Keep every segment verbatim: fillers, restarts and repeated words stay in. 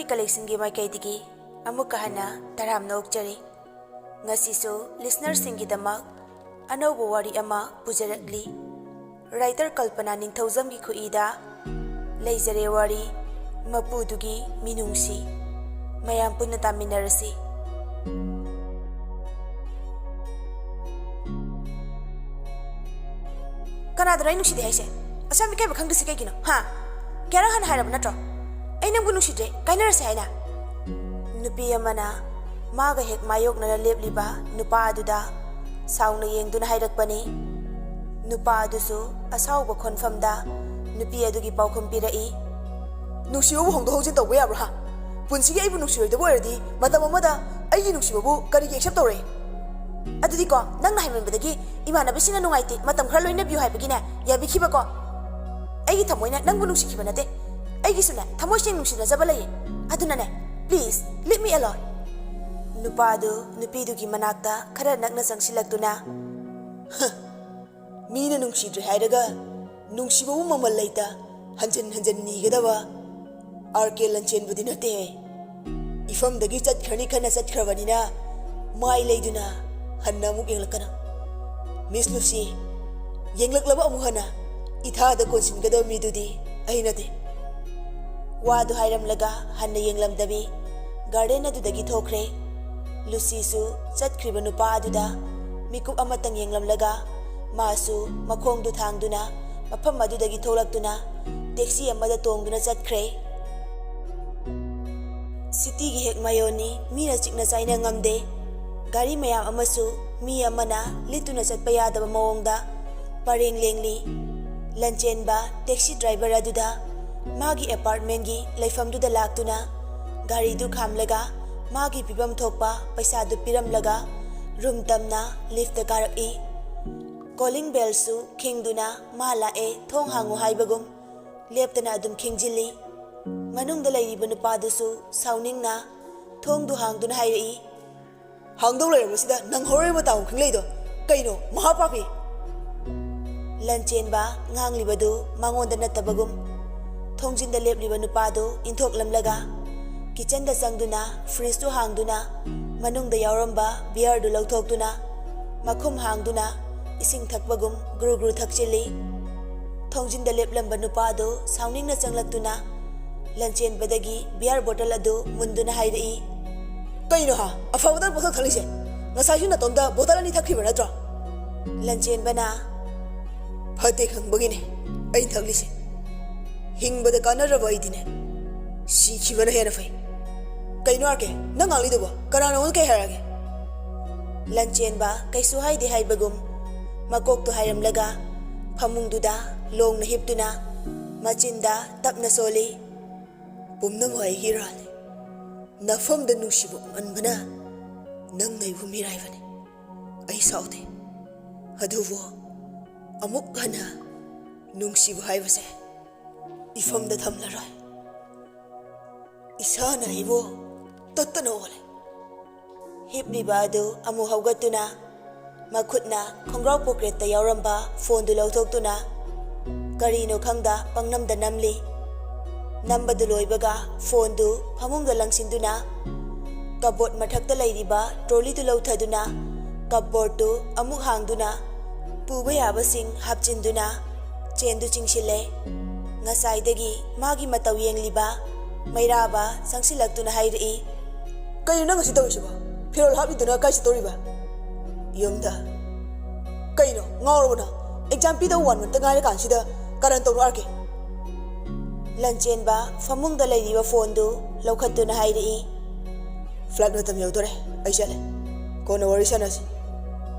ꯀꯂꯦꯛꯁꯟꯒꯤ ꯃꯥꯏꯀꯩꯗꯒꯤ ꯑꯃꯨꯛꯀ ꯍꯟꯅ ꯇꯔꯥꯝꯅ ꯑꯣꯛꯆꯔꯤ꯫ ꯉꯁꯤꯁꯨ ꯂꯤꯁꯅꯔꯁꯤꯡꯒꯤꯗꯃꯛ ꯑꯅꯧꯕ ꯋꯥꯔꯤ ꯑꯃ ꯄꯨꯖꯔꯛꯂꯤ꯫ ꯔꯥꯏꯇꯔ ꯀꯜꯄꯅꯥ ꯅꯤꯡꯊꯧꯖꯝꯒꯤ ꯈꯨꯠꯏꯗ ꯂꯩꯖꯔꯦ ꯋꯥꯔꯤ ꯃꯄꯨꯗꯨꯒꯤ ꯃꯤꯅꯨꯡꯁꯤ꯫ ꯃꯌꯥꯝ ꯄꯨꯟꯅ ꯇꯥꯃꯤꯟꯅꯔꯁꯤ꯫ ꯀꯅꯥꯗꯅꯣ ꯑꯩ ꯅꯨꯡꯁꯤꯗꯦ ꯍꯥꯏꯁꯦ? ꯑꯁꯨꯛ ꯌꯥꯝ ꯏꯀꯥꯏꯕ ꯈꯪꯗ꯭ꯔꯤꯁꯦ ꯀꯩꯒꯤꯅꯣ? ꯍꯥ? ꯀꯌꯥꯔꯛ ꯍꯥꯟꯅ ꯍꯥꯏꯔꯕ ꯅꯠꯇ꯭ꯔꯣ? ꯑꯩ ꯅꯪꯕꯨ ꯅꯨꯡꯁꯤꯗ꯭ꯔꯦ, ꯀꯥꯏꯅꯔꯁꯦ ꯍꯥꯏꯅ꯫ ꯅꯨꯄꯤ ꯑꯃꯅ ꯃꯥꯒ ꯍꯦꯛ ꯃꯥꯌꯣꯛꯅꯅ ꯂꯦꯞꯂꯤꯕ ꯅꯨꯄꯥ ꯑꯗꯨꯗ ꯁꯥꯎꯅ ꯌꯦꯡꯗꯨꯅ ꯍꯥꯏꯔꯛꯄꯅꯤ꯫ ꯅꯨꯄꯥ ꯑꯗꯨꯁꯨ ꯑꯁꯥꯎꯕ ꯈꯣꯟꯐꯝꯗ ꯅꯨꯄꯤ ꯑꯗꯨꯒꯤ ꯄꯥꯎꯈꯨꯝ ꯄꯤꯔꯛꯏ꯫ ꯅꯨꯡꯁꯤꯕꯕꯨ ꯍꯣꯡꯗꯣꯛ ꯍꯣꯡꯖꯤꯟ ꯇꯧꯕ ꯌꯥꯕ꯭ꯔꯥ, ꯍꯥ? ꯄꯨꯟꯁꯤꯒꯤ ꯑꯩꯕꯨ ꯅꯨꯡꯁꯤꯔꯣꯏꯗꯕ ꯑꯣꯏꯔꯗꯤ ꯃꯇꯝ ꯑꯃꯗ ꯑꯩꯒꯤ ꯅꯨꯡꯁꯤꯕꯕꯨ ꯀꯔꯤꯒꯤ ꯑꯦꯛꯁꯦꯞ ꯇꯧꯔꯦ? ꯑꯗꯨꯗꯤꯀꯣ, ꯅꯪꯅ ꯍꯥꯏꯃꯟꯕꯗꯒꯤ ꯏꯃꯥꯟꯅꯕꯤꯁꯤꯡꯅ ꯅꯨꯡꯉꯥꯏꯇꯦ, ꯃꯇꯝ ꯈꯔ ꯂꯣꯏꯅꯕꯤꯌꯨ ꯍꯥꯏꯕꯒꯤꯅꯦ ꯌꯥꯕꯤꯈꯤꯕꯀꯣ꯫ ꯑꯩꯒꯤ ꯊꯃꯣꯏꯅ ꯅꯪꯕꯨ ꯅꯨꯡꯁꯤꯈꯤꯕ ꯅꯠꯇꯦ꯫ ꯑꯩꯒꯤꯁꯨꯅꯦ, ꯊꯃꯣꯏ ꯁꯦꯡ ꯅꯨꯡꯁꯤꯅꯖꯕ ꯂꯩꯌꯦ꯫ ꯑꯗꯨꯅꯅꯦ, please, leave me alone꯫ ꯅꯨꯄꯥꯗꯨ ꯅꯨꯄꯤꯗꯨꯒꯤ ꯃꯅꯥꯛꯇ ꯈꯔ ꯅꯛꯅ ꯆꯪꯁꯤꯜꯂꯛꯇꯨꯅ, "ꯍ, ꯃꯤꯅ ꯅꯨꯡꯁꯤꯗ꯭ꯔꯦ ꯍꯥꯏꯔꯒ ꯅꯨꯡꯁꯤꯕꯕꯨ ꯃꯃꯜ ꯂꯩꯇ ꯍꯟꯖꯟ ꯍꯟꯖꯟ ꯅꯤꯒꯗꯕ ꯑꯥꯔ ꯀꯦ ꯂꯟꯆꯦꯟꯕꯗꯤ ꯅꯠꯇꯦ꯫ ꯏꯐꯝꯗꯒꯤ ꯆꯠꯈ꯭ꯔꯅꯤ ꯈꯟꯅ ꯆꯠꯈ꯭ꯔꯕꯅꯤꯅ ꯃꯥꯏ ꯂꯩꯗꯨꯅ ꯍꯟꯅ ꯑꯃꯨꯛ ꯌꯦꯡꯂꯛꯀꯅꯨ꯫ ꯃꯤꯁ ꯂꯨꯁꯤ, ꯌꯦꯡꯂꯛꯂꯕ ꯑꯃꯨꯛ ꯍꯟꯅ ꯏꯊꯥꯗ ꯀꯣꯟꯁꯤꯟꯒꯗꯕ ꯃꯤꯗꯨꯗꯤ ꯑꯩ ꯅꯠꯇꯦ꯫" ꯋꯥꯗꯨ ꯍꯥꯏꯔꯝꯂꯒ ꯍꯟꯅ ꯌꯦꯡꯂꯝꯗꯕꯤ ꯒꯥꯔꯗꯦꯟ ꯑꯗꯨꯗꯒꯤ ꯊꯣꯛꯈ꯭ꯔꯦ꯫ ꯂꯨꯁꯤꯁꯨ ꯆꯠꯈ꯭ꯔꯤꯕ ꯅꯨꯄꯥ ꯑꯗꯨꯗ ꯃꯤꯀꯨꯞ ꯑꯃꯇꯪ ꯌꯦꯡꯂꯝꯂꯒ ꯃꯥꯁꯨ ꯃꯈꯣꯡꯗꯨ ꯊꯥꯡꯗꯨꯅ ꯃꯐꯝ ꯑꯗꯨꯗꯒꯤ ꯊꯣꯛꯂꯛꯇꯨꯅ ꯇꯦꯛꯁꯤ ꯑꯃꯗ ꯇꯣꯡꯗꯨꯅ ꯆꯠꯈ꯭ꯔꯦ꯫ ꯁꯤꯇꯤꯒꯤ ꯍꯦꯛ ꯃꯌꯣꯟꯅꯤ, ꯃꯤꯅ ꯆꯤꯛꯅ ꯆꯥꯏꯅ ꯉꯝꯗꯦ꯫ ꯒꯥꯔꯤ ꯃꯌꯥꯝ ꯑꯃꯁꯨ ꯃꯤ ꯑꯃꯅ ꯂꯤꯠꯇꯨꯅ ꯆꯠꯄ ꯌꯥꯗꯕ ꯃꯑꯣꯡꯗ ꯄꯔꯦꯡ ꯂꯦꯡꯂꯤ꯫ ꯂꯟꯆꯦꯟꯕ ꯇꯦꯛꯁꯤ ꯗ꯭ꯔꯥꯏꯚꯔ ꯑꯗꯨꯗ ꯃꯥꯒꯤ ꯑꯦꯄꯥꯔꯠꯃꯦꯟꯒꯤ ꯂꯩꯐꯝꯗꯨꯗ ꯂꯥꯛꯇꯨꯅ ꯒꯥꯔꯤꯗꯨ ꯈꯥꯝꯂꯒ ꯃꯥꯒꯤ ꯄꯤꯐꯝ ꯊꯣꯛꯄ ꯄꯩꯁꯥꯗꯨ ꯄꯤꯔꯝꯂꯒ ꯔꯨꯝ ꯇꯝꯅ ꯂꯤꯐꯇ ꯀꯥꯔꯛꯏ꯫ ꯀꯣꯂꯤꯡ ꯕꯦꯜꯁꯨ ꯈꯤꯡꯗꯨꯅ ꯃꯥ ꯂꯥꯛꯑꯦ, "ꯊꯣꯡ ꯍꯥꯡꯉꯨ" ꯍꯥꯏꯕꯒꯨꯝ ꯂꯦꯞꯇꯅ ꯑꯗꯨꯝ ꯈꯤꯡꯖꯤꯜꯂꯤ꯫ ꯃꯅꯨꯡꯗ ꯂꯩꯔꯤꯕ ꯅꯨꯄꯥꯗꯨꯁꯨ ꯁꯥꯎꯅꯤꯡꯅ ꯊꯣꯡꯗꯨ ꯍꯥꯡꯗꯨꯅ ꯍꯥꯏꯔꯛꯏ, "ꯍꯥꯡꯗꯧ ꯂꯩꯔꯕꯁꯤꯗ ꯅꯪ ꯍꯧꯔꯣꯏ ꯃꯇꯥ ꯑꯃꯨꯛ ꯈꯪꯂꯛꯏꯗꯣ ꯀꯩꯅꯣ, ꯃꯍꯥ ꯄꯥꯄꯤ?" ꯂꯟꯆꯦꯟꯕ ꯉꯥꯡꯂꯤꯕꯗꯨ ꯃꯉꯣꯟꯗ ꯅꯠꯇꯕꯒꯨꯝ ꯊꯣꯡꯖꯤꯟꯗ ꯂꯦꯞꯂꯤꯕ ꯅꯨꯄꯥꯗꯨ ꯏꯟꯊꯣꯛꯂꯝꯂꯒ, ꯀꯤꯆꯟꯗ ꯆꯪꯗꯨꯅ ꯐ꯭ꯔꯤꯖꯇꯨ ꯍꯥꯡꯗꯨꯅ ꯃꯅꯨꯡꯗ ꯌꯥꯎꯔꯝꯕ ꯕꯤꯌꯔꯗꯨ ꯂꯧꯊꯣꯛꯇꯨꯅ ꯃꯈꯨꯝ ꯍꯥꯡꯗꯨꯅ ꯏꯁꯤꯡ ꯊꯛꯄꯒꯨꯝ ꯒ꯭ꯔꯨ ꯒ꯭ꯔꯨ ꯊꯛꯆꯤꯜꯂꯤ꯫ ꯊꯣꯡꯖꯤꯟꯗ ꯂꯦꯞꯂꯝꯕ ꯅꯨꯄꯥꯗꯨ ꯁꯥꯎꯅꯤꯡꯅ ꯆꯪꯂꯛꯇꯨꯅ ꯂꯟꯆꯦꯟꯕꯗꯒꯤ ꯕꯤꯌꯔ ꯕꯣꯇꯜ ꯑꯗꯨ ꯃꯨꯟꯗꯨꯅ ꯍꯥꯏꯔꯛꯏ꯫ "ꯀꯩꯅꯣ ꯍꯥ? ꯑꯐꯕꯗ ꯄꯣꯠꯊꯣꯛ ꯊꯛꯂꯤꯁꯦ? ꯉꯁꯥꯏꯁꯨ ꯅꯇꯣꯝꯗ ꯕꯣꯇꯜ ꯑꯅꯤ ꯊꯛꯈꯤꯕ ꯅꯠꯇ꯭ꯔꯣ?" ꯂꯟꯆꯦꯟꯕꯅ, "ꯐꯠꯇꯦ ꯈꯪꯕꯒꯤꯅꯦ ꯑꯩ ꯊꯛꯂꯤꯁꯦ꯫ ꯍꯤꯡꯕꯗ ꯀꯥꯟꯅꯔꯕ ꯑꯩꯗꯤꯅꯦ, ꯁꯤꯈꯤꯕꯅ ꯍꯦꯟꯅ ꯐꯩ꯫ ꯀꯩꯅꯣ ꯑꯥꯔ ꯀꯦ, ꯅꯪ ꯉꯥꯡꯂꯤꯗꯨꯕꯣ? ꯀꯅꯥ ꯅꯉꯣꯟꯗ ꯀꯩ ꯍꯥꯏꯔꯛꯑꯒꯦ?" ꯂꯟꯆꯦꯟꯕ ꯀꯩꯁꯨ ꯍꯥꯏꯗꯦ ꯍꯥꯏꯕꯒꯨꯝ ꯃꯀꯣꯛꯇꯨ ꯍꯥꯏꯔꯝꯂꯒ ꯐꯃꯨꯡꯗꯨꯗ ꯂꯣꯡꯅ ꯍꯤꯞꯇꯨꯅ ꯃꯆꯤꯟꯗ ꯇꯞꯅ ꯁꯣꯜꯂꯤ꯫ "ꯄꯨꯝꯅꯃꯛ ꯑꯩꯒꯤ ꯏꯔꯥꯜꯅꯤ꯫ ꯅꯐꯝꯗ ꯅꯨꯡꯁꯤꯕ ꯎꯃꯟꯕꯅ ꯅꯪ ꯑꯩꯕꯨ ꯃꯤꯔꯥꯏꯕꯅꯤ꯫ ꯑꯩ ꯁꯥꯎꯗꯦ꯫ ꯑꯗꯨꯕꯨ ꯑꯃꯨꯛ ꯍꯟꯅ ꯅꯨꯡꯁꯤꯕ ꯍꯥꯏꯕꯁꯦ ꯏꯐꯝꯗ ꯊꯝꯂꯔꯣꯏ꯫ ꯏꯁꯥꯅ ꯑꯩꯕꯨ ꯇꯠꯇꯅ ꯑꯣꯜꯂꯦ꯫" ꯍꯤꯞꯂꯤꯕ ꯑꯗꯨ ꯑꯃꯨꯛ ꯍꯧꯒꯠꯇꯨꯅ ꯃꯈꯨꯠꯅ ꯈꯣꯡꯒ꯭ꯔꯥꯎ ꯄꯣꯀꯦꯠꯇ ꯌꯥꯎꯔꯝꯕ ꯐꯣꯟꯗꯨ ꯂꯧꯊꯣꯛꯇꯨꯅ ꯀꯔꯤꯅꯣ ꯈꯪꯗ ꯄꯪꯅꯝꯗ ꯅꯝꯂꯤ꯫ ꯅꯝꯕꯗꯨ ꯂꯣꯏꯕꯒ ꯐꯣꯟꯗꯨ ꯐꯃꯨꯡꯗ ꯂꯪꯁꯤꯟꯗꯨꯅ ꯀꯕꯣꯔꯗ ꯃꯊꯛꯇ ꯂꯩꯔꯤꯕ ꯇ꯭ꯔꯣꯂꯤꯗꯨ ꯂꯧꯊꯗꯨꯅ ꯀꯕꯣꯔꯗꯇꯨ ꯑꯃꯨꯛ ꯍꯥꯡꯗꯨꯅ ꯄꯨꯕ ꯌꯥꯕꯁꯤꯡ ꯍꯥꯞꯆꯤꯟꯗꯨꯅ ꯆꯦꯟꯗꯨ ꯆꯤꯡꯁꯤꯜꯂꯦ꯫ ꯉꯁꯥꯏꯗꯒꯤ ꯃꯥꯒꯤ ꯃꯇꯧ ꯌꯦꯡꯂꯤꯕ ꯃꯩꯔꯥꯕ ꯆꯪꯁꯤꯜꯂꯛꯇꯨꯅ ꯍꯥꯏꯔꯛꯏ꯫ "ꯀꯩꯅꯣ ꯅꯪ ꯉꯁꯤ ꯇꯧꯔꯤꯁꯤꯕꯣ? ꯐꯤꯔꯣꯜ ꯍꯥꯞꯂꯤꯗꯨꯅ ꯀꯥꯏ ꯆꯠꯇꯧꯔꯤꯕ?" "ꯌꯨꯝꯗ꯫" "ꯀꯩꯅꯣ ꯉꯥꯎꯔꯕꯣ ꯅꯪ? ꯑꯦꯛꯖꯥꯝ ꯄꯤꯗꯧ ꯋꯥꯟ ꯃꯟꯇ ꯉꯥꯏꯔꯀꯥꯟꯁꯤꯗ ꯀꯔꯟ ꯇꯧꯅꯣ ꯑꯥꯔ ꯀꯦ?" ꯂꯟꯆꯦꯟꯕ ꯐꯃꯨꯡꯗ ꯂꯩꯔꯤꯕ ꯐꯣꯟꯗꯨ ꯂꯧꯈꯠꯇꯨꯅ ꯍꯥꯏꯔꯛꯏ꯫ "ꯐ꯭ꯂꯥꯏꯠ ꯃꯇꯝ ꯌꯧꯗꯣꯔꯦ, ꯑꯩ ꯆꯠꯂꯦ꯫ ꯀꯣꯟꯅ ꯋꯥꯔꯤ ꯁꯥꯟꯅꯁꯤ꯫"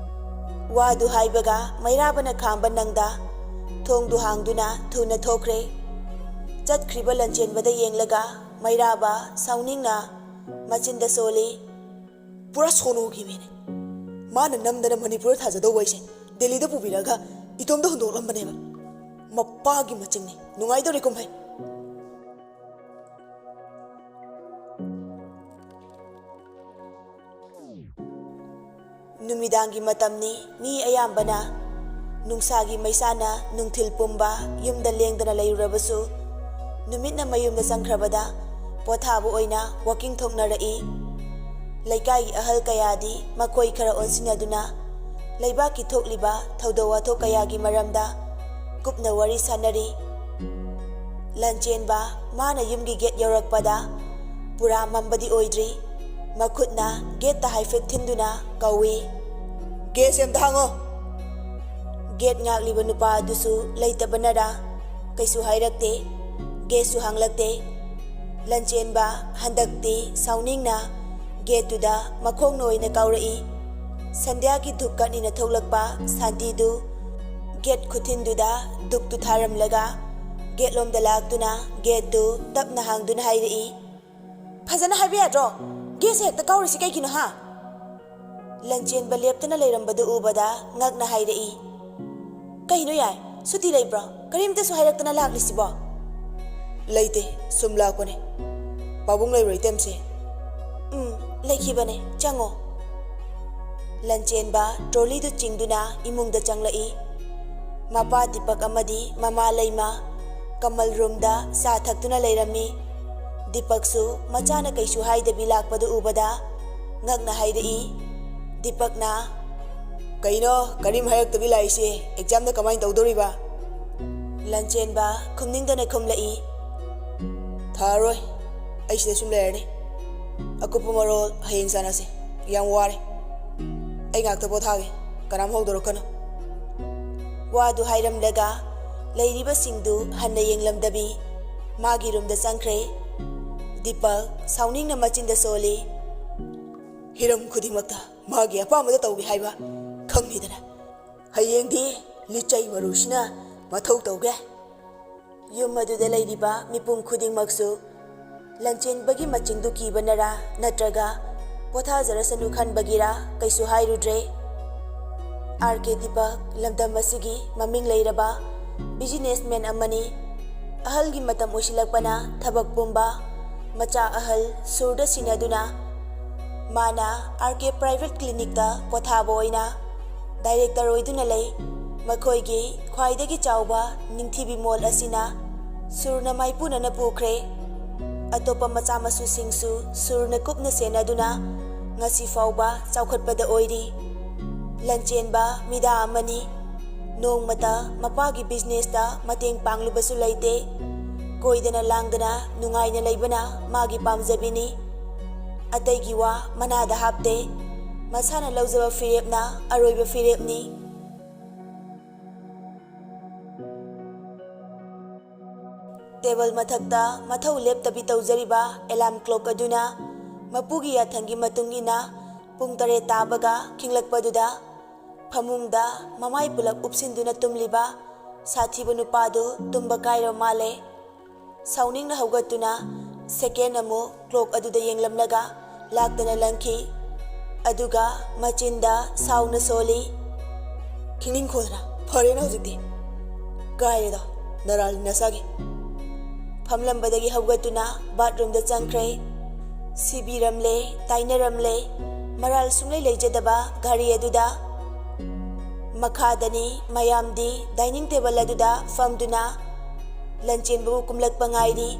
ꯋꯥꯗꯨ ꯍꯥꯏꯕꯒ ꯃꯩꯔꯥꯕꯅ ꯈꯥꯝꯕ ꯅꯪꯗ ꯊꯣꯡꯗꯨ ꯍꯥꯡꯗꯨꯅ ꯊꯨꯅ ꯊꯣꯛꯈ꯭ꯔꯦ꯫ ꯆꯠꯈ꯭ꯔꯤꯕ ꯂꯟꯆꯦꯟꯕꯗ ꯌꯦꯡꯂꯒ ꯃꯩꯔꯥꯕ ꯁꯥꯎꯅꯤꯡꯅ ꯃꯆꯤꯟꯗ ꯁꯣꯜꯂꯤ꯫ "ꯄꯨꯔꯥ ꯁꯣꯅꯣꯒꯤ ꯃꯤꯅꯦ꯫ ꯃꯥꯅ ꯅꯝꯗꯅ ꯃꯅꯤꯄꯨꯔꯗ ꯊꯥꯖꯗꯧꯕ ꯑꯩꯁꯦ ꯗꯦꯜꯂꯤꯗ ꯄꯨꯕꯤꯔꯛꯑꯒ ꯏꯇꯣꯝꯇ ꯍꯨꯟꯗꯣꯛꯂꯝꯕꯅꯦꯕ꯫ ꯃꯄꯥꯒꯤ ꯃꯆꯤꯡꯅꯤ꯫ ꯅꯨꯡꯉꯥꯏꯗꯧꯔꯤ ꯀꯨꯝꯍꯩ꯫" ꯅꯨꯃꯤꯗꯥꯡꯒꯤ ꯃꯇꯝꯅꯤ꯫ ꯃꯤ ꯑꯌꯥꯝꯕꯅ ꯅꯨꯡꯁꯥꯒꯤ ꯃꯩꯁꯥꯅ ꯅꯨꯡꯊꯤꯜ ꯄꯨꯝꯕ ꯌꯨꯝꯗ ꯂꯦꯡꯗꯅ ꯂꯩꯔꯨꯔꯕꯁꯨ, ꯅꯨꯃꯤꯠꯅ ꯃꯌꯨꯝꯗ ꯆꯪꯈ꯭ꯔꯕꯗ ꯄꯣꯊꯥꯕ ꯑꯣꯏꯅ ꯋꯥꯀꯤꯡ ꯊꯣꯛꯅꯔꯛꯏ꯫ ꯂꯩꯀꯥꯏꯒꯤ ꯑꯍꯜ ꯀꯌꯥꯗꯤ ꯃꯈꯣꯏ ꯈꯔ ꯑꯣꯟꯁꯤꯟꯅꯗꯨꯅ ꯂꯩꯕꯥꯛꯀꯤ ꯊꯣꯛꯂꯤꯕ ꯊꯧꯗꯣꯛ ꯋꯥꯊꯣꯛ ꯀꯌꯥꯒꯤ ꯃꯔꯝꯗ ꯀꯨꯞꯅ ꯋꯥꯔꯤ ꯁꯥꯟꯅꯔꯤ꯫ ꯂꯟꯆꯦꯟꯕ ꯃꯥꯅ ꯌꯨꯝꯒꯤ ꯒꯦꯠ ꯌꯧꯔꯛꯄꯗ ꯄꯨꯔꯥ ꯃꯝꯕꯗꯤ ꯑꯣꯏꯗ꯭ꯔꯤ꯫ ꯃꯈꯨꯠꯅ ꯒꯦꯠꯇ ꯍꯥꯏꯐꯦꯠ ꯊꯤꯟꯗꯨꯅ ꯀꯧꯏ, "ꯒꯦꯠꯁꯦ ꯑꯝꯇ ꯍꯥꯡꯉꯣ!" ꯒꯦꯠ ꯉꯥꯛꯂꯤꯕ ꯅꯨꯄꯥ ꯑꯗꯨꯁꯨ ꯂꯩꯇꯕꯅꯔꯥ ꯀꯩꯁꯨ ꯍꯥꯏꯔꯛꯇꯦ꯫ ꯒꯦꯠꯁꯨ ꯍꯥꯡꯂꯛꯇꯦ꯫ ꯂꯟꯆꯦꯟꯕ ꯍꯟꯗꯛꯇꯤ ꯁꯥꯎꯅꯤꯡꯅ ꯒꯦꯠꯇꯨꯗ ꯃꯈꯣꯡꯅ ꯑꯣꯏꯅ ꯀꯥꯎꯔꯛꯏ꯫ ꯁꯟꯙ꯭ꯌꯥꯒꯤ ꯙꯨꯞ ꯀꯠꯅꯤꯅ ꯊꯣꯛꯂꯛꯄ ꯁꯥꯟꯇꯤꯗꯨ ꯒꯦꯠ ꯈꯨꯊꯤꯟꯗꯨꯗ ꯙꯨꯞꯇꯨ ꯊꯥꯔꯝꯂꯒ ꯒꯦꯠꯂꯣꯝꯗ ꯂꯥꯛꯇꯨꯅ ꯒꯦꯠꯇꯨ ꯇꯞꯅ ꯍꯥꯡꯗꯨꯅ ꯍꯥꯏꯔꯛꯏ, "ꯐꯖꯅ ꯍꯥꯏꯕ ꯌꯥꯗ꯭ꯔꯣ? ꯒꯦꯠꯁꯦ ꯍꯦꯛꯇ ꯀꯥꯎꯔꯤꯁꯤ ꯀꯩꯒꯤꯅꯣ, ꯍꯥ?" ꯂꯟꯆꯦꯟꯕ ꯂꯦꯞꯇꯅ ꯂꯩꯔꯝꯕꯗꯨ ꯎꯕꯗ ꯉꯛꯅ ꯍꯥꯏꯔꯛꯏ, "ꯀꯩꯅꯣ ꯌꯥꯏ? ꯁꯨꯇꯤ ꯂꯩꯕ꯭ꯔꯣ? ꯀꯔꯤꯝꯇꯁꯨ ꯍꯥꯏꯔꯛꯇꯅ ꯂꯥꯛꯂꯤꯁꯤꯕꯣ?" "ꯂꯩꯇꯦ, ꯁꯨꯝ ꯂꯥꯛꯄꯅꯦ꯫ ꯄꯥꯕꯨꯡ ꯂꯩꯕ꯭ꯔꯣ, ꯏꯇꯩꯃꯁꯦ?" "ꯎꯝ, ꯂꯩꯈꯤꯕꯅꯦ, ꯆꯪꯉꯣ꯫" ꯂꯟꯆꯦꯟꯕ ꯇ꯭ꯔꯣꯂꯤꯗꯨ ꯆꯤꯡꯗꯨꯅ ꯏꯃꯨꯡꯗ ꯆꯪꯂꯛꯏ꯫ ꯃꯄꯥ ꯗꯤꯄꯛ ꯑꯃꯗꯤ ꯃꯃꯥ ꯂꯩꯃ ꯀꯃꯜ ꯔꯨꯝꯗ ꯆꯥ ꯊꯛꯇꯨꯅ ꯂꯩꯔꯝꯃꯤ꯫ ꯗꯤꯄꯛꯁꯨ ꯃꯆꯥꯅ ꯀꯩꯁꯨ ꯍꯥꯏꯗꯕꯤ ꯂꯥꯛꯄꯗꯨ ꯎꯕꯗ ꯉꯛꯅ ꯍꯥꯏꯔꯛꯏ, ꯗꯤꯄꯛꯅ, "ꯀꯩꯅꯣ ꯀꯔꯤꯝ ꯍꯥꯏꯔꯛꯇꯕꯤ ꯂꯥꯛꯏꯁꯦ? ꯑꯦꯛꯖꯥꯝꯅ ꯀꯃꯥꯏꯅ ꯇꯧꯗꯣꯔꯤꯕ?" ꯂꯟꯆꯦꯟꯕ ꯈꯨꯝꯅꯤꯡꯗꯅ ꯈꯨꯝꯂꯛꯏ, "ꯊꯥꯔꯣꯏ, ꯑꯩ ꯁꯤꯗ ꯁꯨꯝ ꯂꯩꯔꯅꯤ꯫ ꯑꯀꯨꯞꯄ ꯃꯔꯣꯜ ꯍꯌꯦꯡ ꯁꯥꯟꯅꯁꯦ꯫ ꯌꯥꯝ ꯋꯥꯔꯦ꯫ ꯑꯩ ꯉꯥꯛꯇ ꯄꯣꯊꯥꯒꯦ, ꯀꯅꯥꯝ ꯍꯧꯗꯣꯔꯛꯀꯅꯨ꯫" ꯋꯥꯗꯨ ꯍꯥꯏꯔꯝꯂꯒ ꯂꯩꯔꯤꯕꯁꯤꯡꯗꯨ ꯍꯟꯅ ꯌꯦꯡꯂꯝꯗꯕꯤ ꯃꯥꯒꯤ ꯔꯨꯝꯗ ꯆꯪꯈ꯭ꯔꯦ꯫ ꯗꯤꯄꯛ ꯁꯥꯎꯅꯤꯡꯅ ꯃꯆꯤꯟꯗ ꯁꯣꯜꯂꯤ, "ꯍꯤꯔꯝ ꯈꯨꯗꯤꯡꯃꯛꯇ ꯃꯥꯒꯤ ꯑꯄꯥꯝꯕꯗ ꯇꯧꯒꯦ ꯍꯥꯏꯕ ꯈꯪꯉꯤꯗꯅ꯫ ꯍꯌꯦꯡꯗꯤ ꯂꯤꯆꯩ ꯃꯔꯨꯁꯤꯅ ꯃꯊꯧ ꯇꯧꯒꯦ꯫" ꯌꯨꯝ ꯑꯗꯨꯗ ꯂꯩꯔꯤꯕ ꯃꯤꯄꯨꯝ ꯈꯨꯗꯤꯡꯃꯛꯁꯨ ꯂꯟꯆꯦꯟꯕꯒꯤ ꯃꯆꯤꯡꯗꯨ ꯀꯤꯕꯅꯔꯥ ꯅꯠꯇ꯭ꯔꯒ ꯄꯣꯊꯥꯖꯔꯁꯅꯨ ꯈꯟꯕꯒꯤꯔꯥ ꯀꯩꯁꯨ ꯍꯥꯏꯔꯨꯗ꯭ꯔꯦ꯫ ꯑꯥꯔ ꯀꯦ ꯗꯤꯄꯛ ꯂꯝꯗꯝ ꯑꯁꯤꯒꯤ ꯃꯃꯤꯡ ꯂꯩꯔꯕ ꯕꯤꯖꯤꯅꯦꯁꯃꯦꯟ ꯑꯃꯅꯤ꯫ ꯑꯍꯜꯒꯤ ꯃꯇꯝ ꯑꯣꯏꯁꯤꯜꯂꯛꯄꯅ ꯊꯕꯛ ꯄꯨꯝꯕ ꯃꯆꯥ ꯑꯍꯜ ꯁꯨꯔꯗ ꯁꯤꯟꯅꯗꯨꯅ ꯃꯥꯅ ꯑꯥꯔ ꯀꯦ ꯄ꯭ꯔꯥꯏꯚꯦꯠ ꯀ꯭ꯂꯤꯅꯤꯛꯇ ꯄꯣꯊꯥꯕ ꯑꯣꯏꯅ ꯗꯥꯏꯔꯦꯛꯇꯔ ꯑꯣꯏꯗꯨꯅ ꯂꯩ꯫ ꯃꯈꯣꯏꯒꯤ ꯈ꯭ꯋꯥꯏꯗꯒꯤ ꯆꯥꯎꯕ ꯅꯤꯡꯊꯤꯕꯤ ꯃꯣꯜ ꯑꯁꯤꯅ ꯁꯨꯔꯅ ꯃꯥꯏꯄꯨꯅꯅ ꯄꯨꯈ꯭ꯔꯦ꯫ ꯑꯇꯣꯞꯄ ꯃꯆꯥ ꯃꯁꯨꯁꯤꯡꯁꯨ ꯁꯨꯔꯅ ꯀꯨꯞꯅ ꯁꯦꯟꯅꯗꯨꯅ ꯉꯁꯤ ꯐꯥꯎꯕ ꯆꯥꯎꯈꯠꯄꯗ ꯑꯣꯏꯔꯤ꯫ ꯂꯟꯆꯦꯟꯕ ꯃꯤꯗꯥ ꯑꯃꯅꯤ꯫ ꯅꯣꯡꯃꯇ ꯃꯄꯥꯒꯤ ꯕꯤꯖꯤꯅꯦꯁꯇ ꯃꯇꯦꯡ ꯄꯥꯡꯂꯨꯕꯁꯨ ꯂꯩꯇꯦ꯫ ꯀꯣꯏꯗꯅ ꯂꯥꯡꯗꯅ ꯅꯨꯡꯉꯥꯏꯅ ꯂꯩꯕꯅ ꯃꯥꯒꯤ ꯄꯥꯝꯖꯕꯤꯅꯤ꯫ ꯑꯇꯩꯒꯤ ꯋꯥ ꯃꯅꯥꯗ ꯍꯥꯞꯇꯦ꯫ ꯃꯁꯥꯅ ꯂꯧꯖꯕ ꯐꯤꯔꯦꯞꯅ ꯑꯔꯣꯏꯕ ꯐꯤꯔꯦꯞꯅꯤ꯫ ꯇꯦꯕꯜ ꯃꯊꯛꯇ ꯃꯊꯧ ꯂꯦꯞꯇꯕꯤ ꯇꯧꯖꯔꯤꯕ ꯑꯦꯂꯥꯝ ꯀ꯭ꯂꯣꯛ ꯑꯗꯨꯅ ꯃꯄꯨꯒꯤ ꯌꯥꯊꯪꯒꯤ ꯃꯇꯨꯡ ꯏꯟꯅ ꯄꯨꯡ ꯇꯔꯦꯠ ꯇꯥꯕꯒ ꯈꯤꯡꯂꯛꯄꯗꯨꯗ ꯐꯃꯨꯡꯗ ꯃꯃꯥꯏ ꯄꯨꯂꯞ ꯎꯞꯁꯤꯟꯗꯨꯅ ꯇꯨꯝꯂꯤꯕ ꯁꯥꯊꯤꯕ ꯅꯨꯄꯥꯗꯨ ꯇꯨꯝꯕ ꯀꯥꯏꯔ ꯃꯥꯜꯂꯦ꯫ ꯁꯥꯎꯅꯤꯡꯅ ꯍꯧꯒꯠꯇꯨꯅ ꯁꯦꯀꯦꯟ ꯑꯃꯨꯛ ꯀ꯭ꯂꯣꯛ ꯑꯗꯨꯗ ꯌꯦꯡꯂꯝꯂꯒ ꯂꯥꯛꯇꯅ ꯂꯪꯈꯤ꯫ ꯑꯗꯨꯒ ꯃꯆꯤꯟꯗ ꯁꯥꯎꯅ ꯁꯣꯜꯂꯤ, "ꯈꯤꯡꯅꯤꯡꯈꯣꯗꯅ ꯐꯔꯦꯅ ꯍꯧꯖꯤꯛꯇꯤ꯫ ꯀꯥꯏꯔꯦꯗꯣ ꯅꯔꯥꯜ ꯅꯁꯥꯒꯤ꯫" ꯐꯝꯂꯝꯕꯗꯒꯤ ꯍꯧꯒꯠꯇꯨꯅ ꯕꯥꯠꯔꯨꯝꯗ ꯆꯪꯈ꯭ꯔꯦ꯫ ꯁꯤꯕꯤꯔꯝꯂꯦ, ꯇꯥꯏꯅꯔꯝꯂꯦ, ꯃꯔꯥꯜ ꯁꯨꯡꯂꯩ ꯂꯩꯖꯗꯕ ꯘꯔꯤ ꯑꯗꯨꯗ꯫ ꯃꯈꯥꯗꯅꯤ ꯃꯌꯥꯝꯗꯤ ꯗꯥꯏꯅꯤꯡ ꯇꯦꯕꯜ ꯑꯗꯨꯗ ꯐꯝꯗꯨꯅ ꯂꯟꯆꯦꯟꯕꯕꯨ ꯀꯨꯝꯂꯛꯄ ꯉꯥꯏꯔꯤ꯫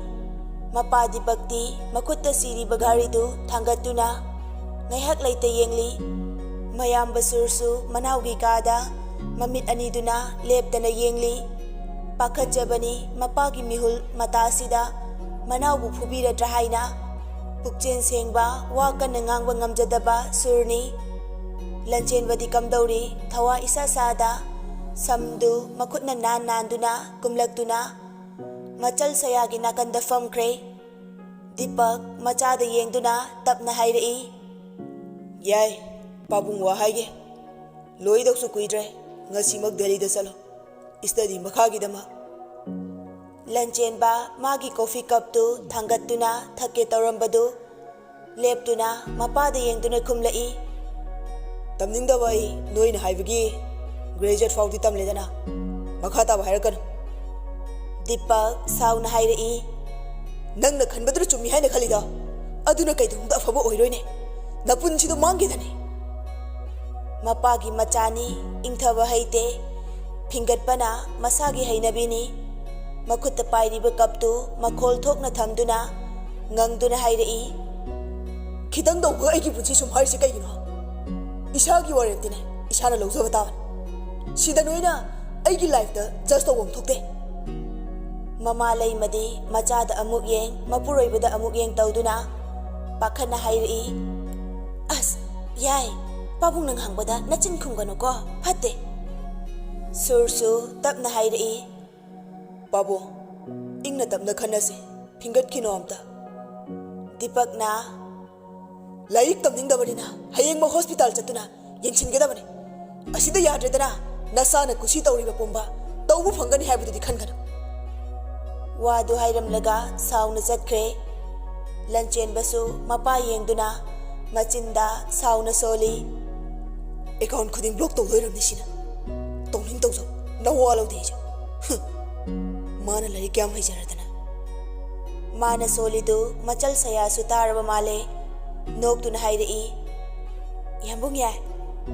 ꯃꯄꯥ ꯗꯤꯄꯛꯇꯤ ꯃꯈꯨꯠꯇ ꯁꯤꯔꯤꯕ ꯘꯔꯤꯗꯨ ꯊꯥꯡꯒꯠꯇꯨꯅ ꯉꯥꯏꯍꯥꯛ ꯂꯩꯇ ꯌꯦꯡꯂꯤ꯫ ꯃꯌꯥꯝꯕ ꯁꯨꯔꯁꯨ ꯃꯅꯥꯎꯒꯤ ꯀꯥꯗ ꯃꯃꯤꯠ ꯑꯅꯤꯗꯨꯅ ꯂꯦꯞꯇꯅ ꯌꯦꯡꯂꯤ꯫ ꯄꯥꯈꯠꯆꯕꯅꯤ ꯃꯄꯥꯒꯤ ꯃꯤꯍꯨꯜ ꯃꯇꯥꯁꯤꯗ ꯃꯅꯥꯎꯕꯨ ꯐꯨꯕꯤꯔꯗ꯭ꯔꯥ ꯍꯥꯏꯅ꯫ ꯄꯨꯛꯆꯦꯟ ꯁꯦꯡꯕ, ꯋꯥ ꯀꯟꯅ ꯉꯥꯡꯕ ꯉꯝꯖꯗꯕ ꯁꯨꯔꯅꯤ꯫ ꯂꯟꯆꯦꯟꯕꯗꯤ ꯀꯝꯗꯧꯔꯤ? ꯊꯋꯥ ꯏꯁꯥ ꯁꯥꯗ ꯁꯝꯗꯨ ꯃꯈꯨꯠꯅ ꯅꯥꯟ ꯅꯥꯟꯗꯨꯅ ꯀꯨꯝꯂꯛꯇꯨꯅ ꯃꯆꯜ ꯁꯌꯥꯒꯤ ꯅꯥꯀꯟꯗ ꯐꯝꯈ꯭ꯔꯦ꯫ ꯗꯤꯄꯛ ꯃꯆꯥꯗ ꯌꯦꯡꯗꯨꯅ ꯇꯞꯅ ꯍꯥꯏꯔꯛꯏ, "ꯌꯥꯏ, ꯄꯥꯕꯨꯡ ꯋꯥ ꯍꯥꯏꯒꯦ꯫ ꯂꯣꯏꯗꯧꯁꯨ ꯀꯨꯏꯗ꯭ꯔꯦ, ꯉꯁꯤꯃꯛ ꯗꯦꯜꯂꯤꯗ ꯆꯠꯂꯣ, ꯁ꯭ꯇꯗꯤ ꯃꯈꯥꯒꯤꯗꯃꯛ꯫" ꯂꯟꯆꯦꯟꯕ ꯃꯥꯒꯤ ꯀꯣꯐꯤ ꯀꯞꯇꯨ ꯊꯥꯡꯒꯠꯇꯨꯅ ꯊꯛꯀꯦ ꯇꯧꯔꯝꯕꯗꯨ ꯂꯦꯞꯇꯨꯅ ꯃꯄꯥꯗ ꯌꯦꯡꯗꯨꯅ ꯈꯨꯝꯂꯛꯏ, "ꯇꯝꯅꯤꯡꯗꯕ ꯑꯩ ꯅꯣꯏꯅ ꯍꯥꯏꯕꯒꯤ ꯒ꯭ꯔꯦꯖꯨꯑꯦꯠ ꯐꯥꯎꯗꯤ ꯇꯝꯂꯦꯗꯅ, ꯃꯈꯥ ꯇꯥꯕ ꯍꯥꯏꯔꯛꯀꯅꯨ꯫" ꯗꯤꯄꯛ ꯁꯥꯎꯅ ꯍꯥꯏꯔꯛꯏ, "ꯅꯪꯅ ꯈꯟꯕꯗꯨꯅ ꯆꯨꯝꯃꯤ ꯍꯥꯏꯅ ꯈꯜꯂꯤꯗꯣ, ꯑꯗꯨꯅ ꯀꯩꯗꯧꯅꯨꯡꯗ ꯑꯐꯕ ꯑꯣꯏꯔꯣꯏꯅꯦ, ꯅꯄꯨꯟꯁꯤꯗꯣ ꯃꯥꯡꯒꯦꯗꯅꯤ꯫" ꯃꯄꯥꯒꯤ ꯃꯆꯥꯅꯤ, ꯏꯪꯊꯕ ꯍꯩꯇꯦ꯫ ꯐꯤꯡꯒꯠꯄꯅ ꯃꯁꯥꯒꯤ ꯍꯩꯅꯕꯤꯅꯤ꯫ ꯃꯈꯨꯠꯇ ꯄꯥꯏꯔꯤꯕ ꯀꯞꯇꯨ ꯃꯈꯣꯜ ꯊꯣꯛꯅ ꯊꯝꯗꯨꯅ ꯉꯪꯗꯨꯅ ꯍꯥꯏꯔꯛꯏ꯫ "ꯈꯤꯇꯪ ꯇꯧꯕꯒ ꯑꯩꯒꯤ ꯄꯨꯟꯁꯤ ꯁꯨꯝ ꯍꯥꯏꯔꯤꯁꯦ ꯀꯩꯒꯤꯅꯣ? ꯏꯁꯥꯒꯤ ꯋꯥꯔꯦꯞꯇꯤꯅꯦ ꯏꯁꯥꯅ ꯂꯧꯖꯕ ꯇꯥꯕꯅꯤ꯫ ꯁꯤꯗ ꯅꯣꯏꯅ ꯑꯩꯒꯤ ꯂꯥꯏꯐꯇ ꯖꯁ ꯇꯧꯐꯝ ꯊꯣꯛꯇꯦ꯫" ꯃꯃꯥ ꯂꯩꯃꯗꯤ ꯃꯆꯥꯗ ꯑꯃꯨꯛ ꯌꯦꯡ, ꯃꯄꯨꯔꯣꯏꯕꯗ ꯑꯃꯨꯛ ꯌꯦꯡ ꯇꯧꯗꯨꯅ ꯄꯥꯈꯠꯅ ꯍꯥꯏꯔꯛꯏ, "ꯑꯁ, ꯌꯥꯏ, ꯄꯥꯕꯨꯡꯅ ꯉꯥꯡꯕꯗ ꯅꯆꯤꯟ ꯈꯨꯝꯒꯅꯨꯀꯣ, ꯐꯠꯇꯦ꯫" ꯁꯨꯔꯁꯨ ꯇꯞꯅ ꯍꯥꯏꯔꯛꯏ, "ꯄꯥꯕꯨꯡ, ꯏꯪꯅ ꯇꯞꯅ ꯈꯟꯅꯁꯤ, ꯐꯤꯡꯒꯠꯈꯤꯅꯣ ꯑꯝꯇ꯫ ꯗꯤꯄꯛꯅ, ꯂꯥꯏꯔꯤꯛ ꯇꯝꯅꯤꯡꯗꯕꯅꯤꯅ ꯍꯌꯦꯡꯃꯛ ꯍꯣꯁꯄꯤꯇꯥꯜ ꯆꯠꯇꯨꯅ ꯌꯦꯡꯁꯤꯟꯒꯗꯕꯅꯤ꯫ ꯑꯁꯤꯗ ꯌꯥꯗ꯭ꯔꯦꯗꯅ, ꯅꯁꯥꯅ ꯀꯨꯁꯤ ꯇꯧꯔꯤꯕ ꯄꯨꯝꯕ ꯇꯧꯕ ꯐꯪꯒꯅꯤ ꯍꯥꯏꯕꯗꯨꯗꯤ ꯈꯟꯒꯅꯨ꯫" ꯋꯥꯗꯨ ꯍꯥꯏꯔꯝꯂꯒ ꯁꯥꯎꯅ ꯆꯠꯈ꯭ꯔꯦ꯫ ꯂꯟꯆꯦꯟꯕꯁꯨ ꯃꯄꯥ ꯌꯦꯡꯗꯨꯅ ꯃꯆꯤꯟꯗ ꯁꯥꯎꯅ ꯁꯣꯜꯂꯤ꯫ "ꯑꯦꯀꯥꯎꯟ ꯈꯨꯗꯤꯡ ꯕ꯭ꯂꯣꯛ ꯇꯧꯗꯣꯏꯔꯝꯅꯤ ꯁꯤꯅ꯫ ꯇꯧꯅꯤꯡ ꯇꯧꯖꯧ, ꯅꯋꯥ ꯂꯧꯗꯦ ꯑꯩꯁꯨ꯫ ꯍꯨꯝ꯫ ꯃꯥꯅ ꯂꯥꯏꯔꯤꯛ ꯀꯌꯥꯝ ꯍꯩꯖꯔꯗꯅ꯫" ꯃꯥꯅ ꯁꯣꯜꯂꯤꯗꯨ ꯃꯆꯜ ꯁꯌꯥꯁꯨ ꯇꯥꯔꯕ ꯃꯥꯜꯂꯦ꯫ ꯅꯣꯛꯇꯨꯅ ꯍꯥꯏꯔꯛꯏ, "ꯌꯥꯝꯕꯨꯡ ꯌꯥꯏ,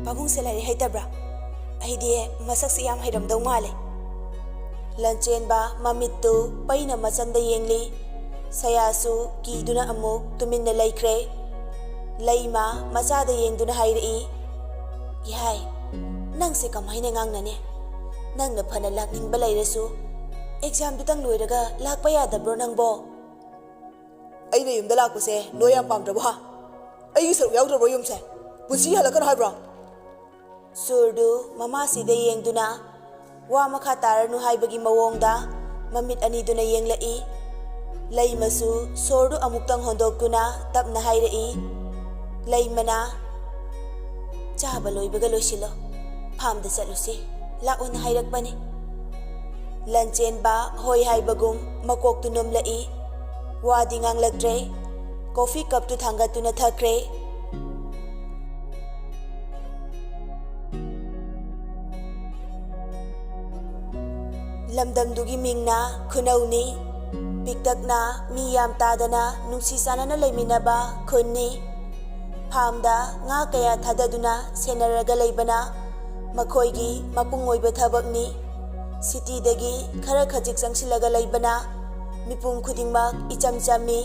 ꯄꯥꯕꯨꯡꯁꯦ ꯂꯥꯏꯔꯤꯛ ꯍꯩꯇꯕ꯭ꯔꯥ? ꯑꯩꯗꯤ ꯃꯁꯛꯁꯦ ꯌꯥꯝ ꯍꯩꯔꯝꯗꯧ ꯃꯥꯜꯂꯦ꯫" ꯂꯟꯆꯦꯟꯕ ꯃꯃꯤꯠꯇꯨ ꯄꯩꯅ ꯃꯆꯟꯗ ꯌꯦꯡꯂꯤ꯫ ꯁꯌꯥꯁꯨ ꯀꯤꯗꯨꯅ ꯑꯃꯨꯛ ꯇꯨꯃꯤꯟꯅ ꯂꯩꯈ꯭ꯔꯦ꯫ ꯂꯩꯃ ꯃꯆꯥꯗ ꯌꯦꯡꯗꯨꯅ ꯍꯥꯏꯔꯛꯏ, "ꯏꯍꯥꯏ, ꯅꯪꯁꯦ ꯀꯃꯥꯏꯅ ꯉꯥꯡꯅꯅꯤ? ꯅꯪꯅ ꯐꯅ ꯂꯥꯛꯅꯤꯡꯕ ꯂꯩꯔꯁꯨ ꯑꯦꯛꯖꯥꯝꯗꯨꯇꯪ ꯂꯣꯏꯔꯒ ꯂꯥꯛꯄ ꯌꯥꯗꯕ꯭ꯔꯣ ꯅꯪꯕꯣ?" "ꯑꯩꯅ ꯌꯨꯝꯗ ꯂꯥꯛꯄꯁꯦ ꯅꯣꯏ ꯌꯥꯝ ꯄꯥꯝꯗ꯭ꯔꯕꯣ ꯍꯥ? ꯑꯩꯒꯤ ꯁꯔꯨꯛ ꯌꯥꯎꯗ꯭ꯔꯕ꯭ꯔꯣ ꯌꯨꯝꯁꯦ? ꯄꯨꯟꯁꯤ ꯍꯜꯂꯛꯀꯅꯣ ꯍꯥꯏꯕ꯭ꯔꯣ?" ꯁꯨꯔꯗꯨ ꯃꯃꯥꯁꯤꯗ ꯌꯦꯡꯗꯨꯅ, "ꯋꯥ ꯃꯈꯥ ꯇꯥꯔꯅꯨ" ꯍꯥꯏꯕꯒꯤ ꯃꯑꯣꯡꯗ ꯃꯃꯤꯠ ꯑꯅꯤꯗꯨꯅ ꯌꯦꯡꯂꯛꯏ꯫ ꯂꯩꯃꯁꯨ ꯁꯣꯔꯗꯨ ꯑꯃꯨꯛꯇꯪ ꯍꯣꯟꯗꯣꯛꯇꯨꯅ ꯇꯞꯅ ꯍꯥꯏꯔꯛꯏ꯫ ꯂꯩꯃꯅ, "ꯆꯥꯕ ꯂꯣꯏꯕꯒ ꯂꯣꯏꯁꯤꯜꯂꯣ, ꯐꯥꯝꯗ ꯆꯠꯂꯨꯁꯤ, ꯂꯥꯛꯑꯣꯅ ꯍꯥꯏꯔꯛꯄꯅꯤ꯫" ꯂꯟꯆꯦꯟꯕ ꯍꯣꯏ ꯍꯥꯏꯕꯒꯨꯝ ꯃꯀꯣꯛꯇꯨ ꯅꯣꯝꯂꯛꯏ꯫ ꯋꯥꯗꯤ ꯉꯥꯡꯂꯛꯇ꯭ꯔꯦ꯫ ꯀꯣꯐꯤ ꯀꯞꯇꯨ ꯊꯥꯡꯒꯠꯇꯨꯅ ꯊꯛꯈ꯭ꯔꯦ꯫ ꯂꯝꯗꯝꯗꯨꯒꯤ ꯃꯤꯡꯅ ꯈꯨꯅꯧꯅꯤ꯫ ꯄꯤꯛꯇꯛꯅ ꯃꯤ ꯌꯥꯝ ꯇꯥꯗꯅ ꯅꯨꯡꯁꯤ ꯆꯥꯟꯅꯅ ꯂꯩꯃꯤꯟꯅꯕ ꯈꯨꯟꯅꯤ꯫ ꯐꯥꯝꯗ ꯉꯥ ꯀꯌꯥ ꯊꯥꯗꯗꯨꯅ ꯁꯦꯟꯅꯔꯒ ꯂꯩꯕꯅ ꯃꯈꯣꯏꯒꯤ ꯃꯄꯨꯡ ꯑꯣꯏꯕ ꯊꯕꯛꯅꯤ꯫ ꯁꯤꯇꯤꯗꯒꯤ ꯈꯔ ꯈꯖꯤꯛ ꯆꯪꯁꯤꯜꯂꯒ ꯂꯩꯕꯅ ꯃꯤꯄꯨꯝ ꯈꯨꯗꯤꯡꯃꯛ ꯏꯆꯝ ꯆꯝꯃꯤ꯫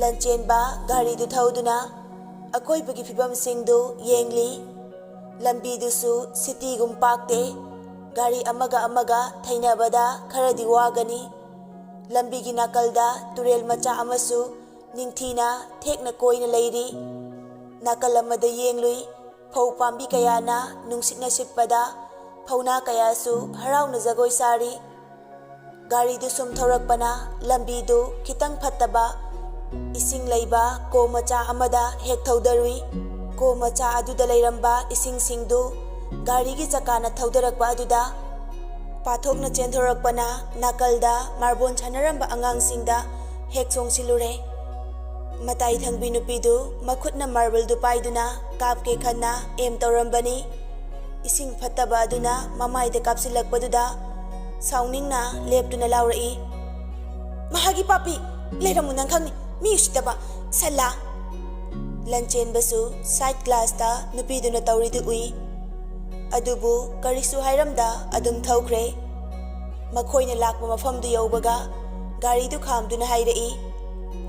ꯂꯟꯆꯦꯟꯕ ꯒꯥꯔꯤꯗꯨ ꯊꯧꯗꯨꯅ ꯑꯀꯣꯏꯕꯒꯤ ꯐꯤꯕꯝꯁꯤꯡꯗꯨ ꯌꯦꯡꯂꯤ꯫ ꯂꯝꯕꯤꯗꯨꯁꯨ ꯁꯤꯇꯤꯒꯨꯝ ꯄꯥꯛꯇꯦ꯫ ꯒꯥꯔꯤ ꯑꯃꯒ ꯑꯃꯒ ꯊꯩꯅꯕꯗ ꯈꯔꯗꯤ ꯋꯥꯒꯅꯤ꯫ ꯂꯝꯕꯤꯒꯤ ꯅꯥꯀꯜꯗ ꯇꯨꯔꯦꯜ ꯃꯆꯥ ꯑꯃꯁꯨ ꯅꯤꯡꯊꯤꯅ ꯊꯦꯛꯅ ꯀꯣꯏꯅ ꯂꯩꯔꯤ꯫ ꯅꯥꯀꯜ ꯑꯃꯗ ꯌꯦꯡꯂꯨꯏ, ꯐꯧ ꯄꯥꯝꯕꯤ ꯀꯌꯥꯅ ꯅꯨꯡꯁꯤꯠꯅ ꯁꯤꯠꯄꯗ ꯐꯧꯅꯥ ꯀꯌꯥꯁꯨ ꯍꯔꯥꯎꯅ ꯖꯒꯣꯏ ꯁꯥꯔꯤ꯫ ꯒꯥꯔꯤꯗꯨ ꯁꯨꯝ ꯊꯧꯔꯛꯄꯅ ꯂꯝꯕꯤꯗꯨ ꯈꯤꯇꯪ ꯐꯠꯇꯕ, ꯏꯁꯤꯡ ꯂꯩꯕ ꯀꯣꯝ ꯃꯆꯥ ꯑꯃꯗ ꯍꯦꯛ ꯊꯧꯗꯔꯨꯏ꯫ ꯀꯣꯝ ꯃꯆꯥ ꯑꯗꯨꯗ ꯂꯩꯔꯝꯕ ꯏꯁꯤꯡꯁꯤꯡꯗꯨ ꯒꯥꯔꯤꯒꯤ ꯆꯀꯥꯅ ꯊꯧꯗꯔꯛꯄ ꯑꯗꯨꯗ ꯄꯥꯊꯣꯛꯅ ꯆꯦꯟꯊꯣꯔꯛꯄꯅ ꯅꯥꯀꯜꯗ ꯃꯥꯔꯕꯣꯜ ꯁꯥꯟꯅꯔꯝꯕ ꯑꯉꯥꯡꯁꯤꯡꯗ ꯍꯦꯛ ꯆꯣꯡꯁꯤꯜꯂꯨꯔꯦ꯫ ꯃꯇꯥꯏ ꯊꯪꯕꯤ ꯅꯨꯄꯤꯗꯨ ꯃꯈꯨꯠꯅ ꯃꯥꯔꯕꯜꯗꯨ ꯄꯥꯏꯗꯨꯅ ꯀꯥꯞꯀꯦ ꯈꯟꯅ ꯑꯦꯝ ꯇꯧꯔꯝꯕꯅꯤ꯫ ꯏꯁꯤꯡ ꯐꯠꯇꯕ ꯑꯗꯨꯅ ꯃꯃꯥꯏꯗ ꯀꯥꯞꯁꯤꯜꯂꯛꯄꯗꯨꯗ ꯁꯥꯎꯅꯤꯡꯅ ꯂꯦꯞꯇꯨꯅ ꯂꯥꯎꯔꯛꯏ, "ꯃꯍꯥꯛꯀꯤ ꯄꯥꯄꯤ! ꯂꯩꯔꯝꯃꯨ, ꯅꯪ ꯈꯪꯅꯤ, ꯃꯤ ꯎꯁꯤꯠꯇꯕ ꯁꯜꯂꯥ!" ꯂꯟꯆꯦꯟꯕꯁꯨ ꯁꯥꯏꯠ ꯒ꯭ꯂꯥꯁꯇ ꯅꯨꯄꯤꯗꯨꯅ ꯇꯧꯔꯤꯗꯨ ꯎꯏ꯫ ꯑꯗꯨꯕꯨ ꯀꯔꯤꯁꯨ ꯍꯥꯏꯔꯝꯗ ꯑꯗꯨꯝ ꯊꯧꯈ꯭ꯔꯦ꯫ ꯃꯈꯣꯏꯅ ꯂꯥꯛꯄ ꯃꯐꯝꯗꯨ ꯌꯧꯕꯒ ꯒꯥꯔꯤꯗꯨ ꯈꯥꯝꯗꯨꯅ ꯍꯥꯏꯔꯛꯏ꯫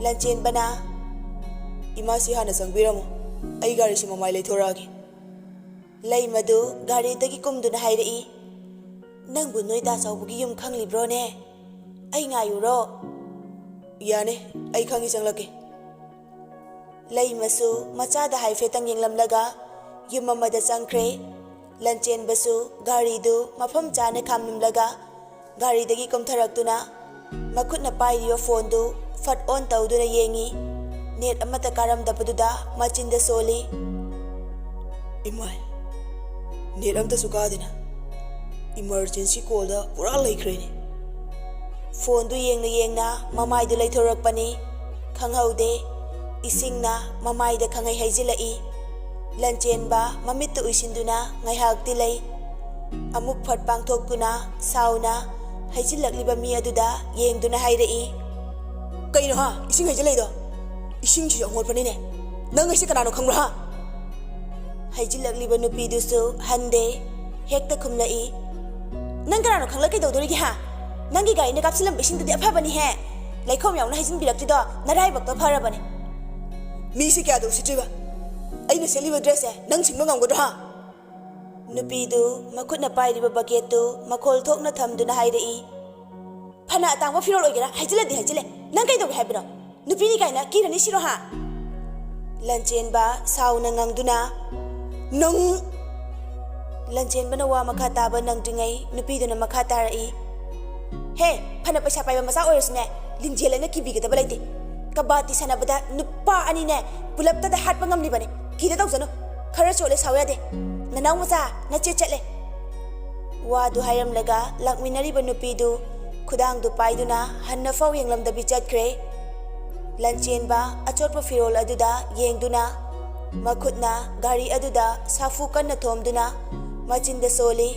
ꯂꯟꯆꯦꯟꯕꯅ, "ꯏꯃꯥꯁꯤ ꯍꯥꯟꯅ ꯆꯪꯕꯤꯔꯝꯃꯨ, ꯑꯩ ꯒꯥꯔꯤꯁꯤ ꯃꯃꯥꯏ ꯂꯩꯊꯣꯔꯛꯑꯒꯦ꯫" ꯂꯩꯃꯗꯨ ꯒꯥꯔꯤꯗꯒꯤ ꯀꯨꯝꯗꯨꯅ ꯍꯥꯏꯔꯛꯏ, "ꯅꯪꯕꯨ ꯅꯣꯏ ꯗꯥ ꯆꯥꯎꯕꯒꯤ ꯌꯨꯝ ꯈꯪꯂꯤꯕ꯭ꯔꯣꯅꯦ? ꯑꯩ ꯉꯥꯏꯌꯨꯔꯣ?" "ꯌꯥꯅꯤ, ꯑꯩ ꯈꯪꯏ, ꯆꯪꯂꯛꯀꯦ꯫" ꯂꯩꯃꯁꯨ ꯃꯆꯥꯗ ꯍꯥꯏꯐꯦꯠꯇꯪ ꯌꯦꯡꯂꯝꯂꯒ ꯌꯨꯝ ꯑꯃꯗ ꯆꯪꯈ꯭ꯔꯦ꯫ ꯂꯟꯆꯦꯟꯕꯁꯨ ꯒꯥꯔꯤꯗꯨ ꯃꯐꯝ ꯆꯥꯅ ꯈꯥꯝꯂꯝꯂꯒ ꯒꯥꯔꯤꯗꯒꯤ ꯀꯨꯝꯊꯔꯛꯇꯨꯅ ꯃꯈꯨꯠꯅ ꯄꯥꯏꯔꯤꯕ ꯐꯣꯟꯗꯨ ꯐꯠ ꯑꯣꯟ ꯇꯧꯗꯨꯅ ꯌꯦꯡꯉꯤ꯫ ꯅꯦꯠ ꯑꯃꯠꯇ ꯀꯥꯔꯝꯗꯕꯗꯨꯗ ꯃꯆꯤꯟꯗ ꯁꯣꯜꯂꯤ꯫ "ꯏꯃꯥꯏ, ꯅꯦꯠ ꯑꯝꯇꯁꯨ ꯀꯥꯗꯦꯅ꯫ ꯏꯃꯔꯖꯦꯟꯁꯤ ꯀꯣꯜꯗ ꯄꯨꯔꯥ ꯂꯩꯈ꯭ꯔꯦꯅꯦ꯫" ꯐꯣꯟꯗꯨ ꯌꯦꯡꯅ ꯌꯦꯡꯅ ꯃꯃꯥꯏꯗꯨ ꯂꯩꯊꯣꯔꯛꯄꯅꯤ꯫ ꯈꯪꯍꯧꯗꯦ, ꯏꯁꯤꯡꯅ ꯃꯃꯥꯏꯗ ꯈꯪꯍꯩ ꯍꯩꯖꯤꯜꯂꯛꯏ꯫ ꯂꯟꯆꯦꯟꯕ ꯃꯃꯤꯠꯇ ꯎꯏꯁꯤꯟꯗꯨꯅ ꯉꯥꯏꯍꯥꯛꯇꯤ ꯂꯩ꯫ ꯑꯃꯨꯛ ꯐꯠ ꯄꯥꯡꯊꯣꯛꯇꯨꯅ ꯁꯥꯎꯅ ꯍꯩꯖꯤꯜꯂꯛꯂꯤꯕ ꯃꯤ ꯑꯗꯨꯗ ꯌꯦꯡꯗꯨꯅ ꯍꯥꯏꯔꯛꯏ, "ꯀꯩꯅꯣ ꯍꯥ, ꯏꯁꯤꯡ ꯍꯩꯖꯤꯜꯂꯛꯏꯗꯣ? ꯏꯁꯤꯡꯁꯤꯁꯨ ꯑꯃꯣꯠꯄꯅꯤꯅꯦ꯫ ꯅꯪ ꯑꯩꯁꯦ ꯀꯅꯥꯅꯣ ꯈꯪꯕ꯭ꯔꯣ ꯍꯥ?" ꯍꯩꯖꯤꯜꯂꯛꯂꯤꯕ ꯅꯨꯄꯤꯗꯨꯁꯨ ꯍꯟꯗꯦ, ꯍꯦꯛꯇ ꯈꯨꯝꯂꯛꯏ, "ꯅꯪ ꯀꯅꯥꯅꯣ ꯈꯪꯂ ꯀꯩꯗꯧꯗꯣꯔꯤꯒꯦ ꯍꯥ? ꯅꯪꯒꯤ ꯒꯥꯔꯤꯅ ꯀꯥꯞꯁꯤꯜꯂꯝꯕ ꯏꯁꯤꯡꯗꯨꯗꯤ ꯑꯐꯕꯅꯤꯍꯦ꯫ ꯂꯩꯈꯣꯝ ꯌꯥꯎꯅ ꯍꯩꯖꯤꯟꯕꯤꯔꯛꯇ꯭ꯔꯤꯗꯣ ꯅꯔꯥꯏꯕꯛꯇꯣ ꯐꯔꯕꯅꯦ꯫ ꯃꯤꯁꯦ ꯀꯌꯥꯗ ꯎꯁꯤꯠꯇ꯭ꯔꯤꯕ? ꯑꯩꯅ ꯁꯦꯠꯂꯤꯕ ꯗ꯭ꯔꯦꯁꯁꯦ ꯅꯪ ꯁꯤꯡꯕ ꯉꯝꯒꯗ꯭ꯔꯣ, ꯍꯥ? ꯅꯨꯄꯤꯗꯨ ꯃꯈꯨꯠꯅ ꯄꯥꯏꯔꯤꯕ ꯕꯀꯦꯠꯇꯨ ꯃꯈꯣꯜ ꯊꯣꯛꯅ ꯊꯝꯗꯨꯅ ꯍꯥꯏꯔꯛꯏ꯫ ꯐꯅ ꯑꯇꯥꯡꯕ ꯐꯤꯔꯣꯜ ꯑꯣꯏꯒꯦꯔꯥ, ꯍꯥꯏꯖꯤꯜꯂꯗꯤ ꯍꯥꯏꯖꯤꯜꯂꯦ꯫ ꯅꯪ ꯀꯩꯗꯧꯒꯦ ꯍꯥꯏꯕꯅꯣ? ꯅꯨꯄꯤꯅꯤ ꯀꯥꯏꯅ ꯀꯤꯔꯅꯤ ꯁꯤꯔꯣ, ꯍꯥ? ꯂꯟꯆꯦꯟꯕ ꯁꯥꯎꯅ ꯉꯥꯡꯗꯨꯅ, "ꯅꯪ!" ꯂꯟꯆꯦꯟꯕꯅ ꯋꯥ ꯃꯈꯥ ꯇꯥꯕ ꯅꯪꯗ꯭ꯔꯤꯉꯩ ꯅꯨꯄꯤꯗꯨꯅ ꯃꯈꯥ ꯇꯥꯔꯛꯏ, "ꯍꯦ, ꯐꯅ ꯄꯩꯁꯥ ꯄꯥꯏꯕ ꯃꯆꯥ ꯑꯣꯏꯔꯁꯨꯅꯦ, ꯂꯤꯡꯖꯦꯜ ꯍꯥꯏꯅ ꯀꯤꯕꯤꯒꯗꯕ ꯂꯩꯇꯦ꯫ ꯀꯕꯥꯇꯤ ꯁꯥꯟꯅꯕꯗ ꯅꯨꯄꯥ ꯑꯅꯤꯅꯦ ꯄꯨꯂꯞꯇꯗ ꯍꯥꯠꯄ ꯉꯝꯂꯤꯕꯅꯤ꯫ ꯀꯤꯗ ꯇꯧꯖꯅꯨ꯫ ꯈꯔ ꯆꯣꯠꯂꯦ ꯁꯥꯎ ꯌꯥꯗꯦ꯫ ꯅꯅꯥꯎ ꯃꯆꯥ, ꯅꯆꯦ ꯆꯠꯂꯦ꯫" ꯋꯥꯗꯨ ꯍꯥꯏꯔꯝꯂꯒ ꯂꯥꯛꯃꯤꯟꯅꯔꯤꯕ ꯅꯨꯄꯤꯗꯨ ꯈꯨꯗꯥꯡꯗꯨ ꯄꯥꯏꯗꯨꯅ ꯍꯟꯅꯐꯥꯎ ꯌꯦꯡꯂꯝꯗꯕꯤ ꯆꯠꯈ꯭ꯔꯦ꯫ ꯂꯟꯆꯦꯟꯕ ꯑꯆꯣꯠꯄ ꯐꯤꯔꯣꯜ ꯑꯗꯨꯗ ꯌꯦꯡꯗꯨꯅ ꯃꯈꯨꯠꯅ ꯒꯥꯔꯤ ꯑꯗꯨꯗ ꯁꯥꯐꯨ ꯀꯟꯅ ꯊꯣꯝꯗꯨꯅ ꯃꯆꯤꯟꯗ ꯁꯣꯜꯂꯤ꯫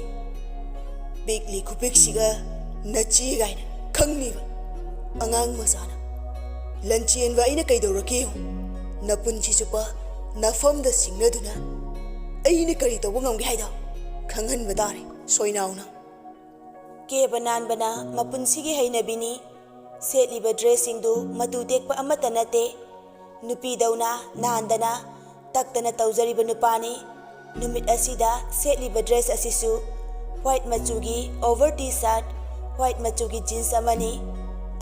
ꯄꯤꯛꯂꯤ ꯈꯨꯄꯤꯛꯁꯤꯒ ꯅꯆꯦ ꯀꯥꯏꯅ ꯈꯪꯅꯤꯕ ꯑꯉꯥꯡ ꯃꯆꯥꯅ꯫ ꯂꯟꯆꯦꯟꯕ ꯑꯩꯅ ꯀꯩꯗꯧꯔꯛꯀꯦ ꯌꯦꯡꯉꯨ꯫ ꯅꯄꯨꯟꯁꯤ ꯆꯨꯞꯄ ꯅꯐꯝꯗ ꯁꯤꯡꯅꯗꯨꯅ ꯑꯩꯅ ꯀꯔꯤ ꯇꯧꯕ ꯉꯝꯒꯦ ꯍꯥꯏꯗꯣ ꯈꯪꯍꯟꯕ ꯇꯥꯔꯦ, ꯁꯣꯏꯅꯥꯎꯅ꯫ ꯀꯦꯕ ꯅꯥꯟꯕꯅ ꯃꯄꯨꯟꯁꯤꯒꯤ ꯍꯩꯅꯕꯤꯅꯤ꯫ ꯁꯦꯠꯂꯤꯕ ꯗ꯭ꯔꯦꯁꯁꯤꯡꯗꯨ ꯃꯇꯨ ꯇꯦꯛꯄ ꯑꯃꯠꯇ ꯅꯠꯇꯦ꯫ ꯅꯨꯄꯤꯗꯧꯅ ꯅꯥꯟꯗꯅ ꯇꯛꯇꯅ ꯇꯧꯖꯔꯤꯕ ꯅꯨꯄꯥꯅꯤ꯫ ꯅꯨꯃꯤꯠ ꯑꯁꯤꯗ ꯁꯦꯠꯂꯤꯕ ꯗ꯭ꯔꯦꯁ ꯑꯁꯤꯁꯨ ꯋꯥꯏꯠ ꯃꯆꯨꯒꯤ ꯑꯣꯚꯔ ꯇꯤ ꯁꯥꯔꯠ, ꯋꯥꯏꯠ ꯃꯆꯨꯒꯤ ꯖꯤꯟꯁ ꯑꯃꯅꯤ,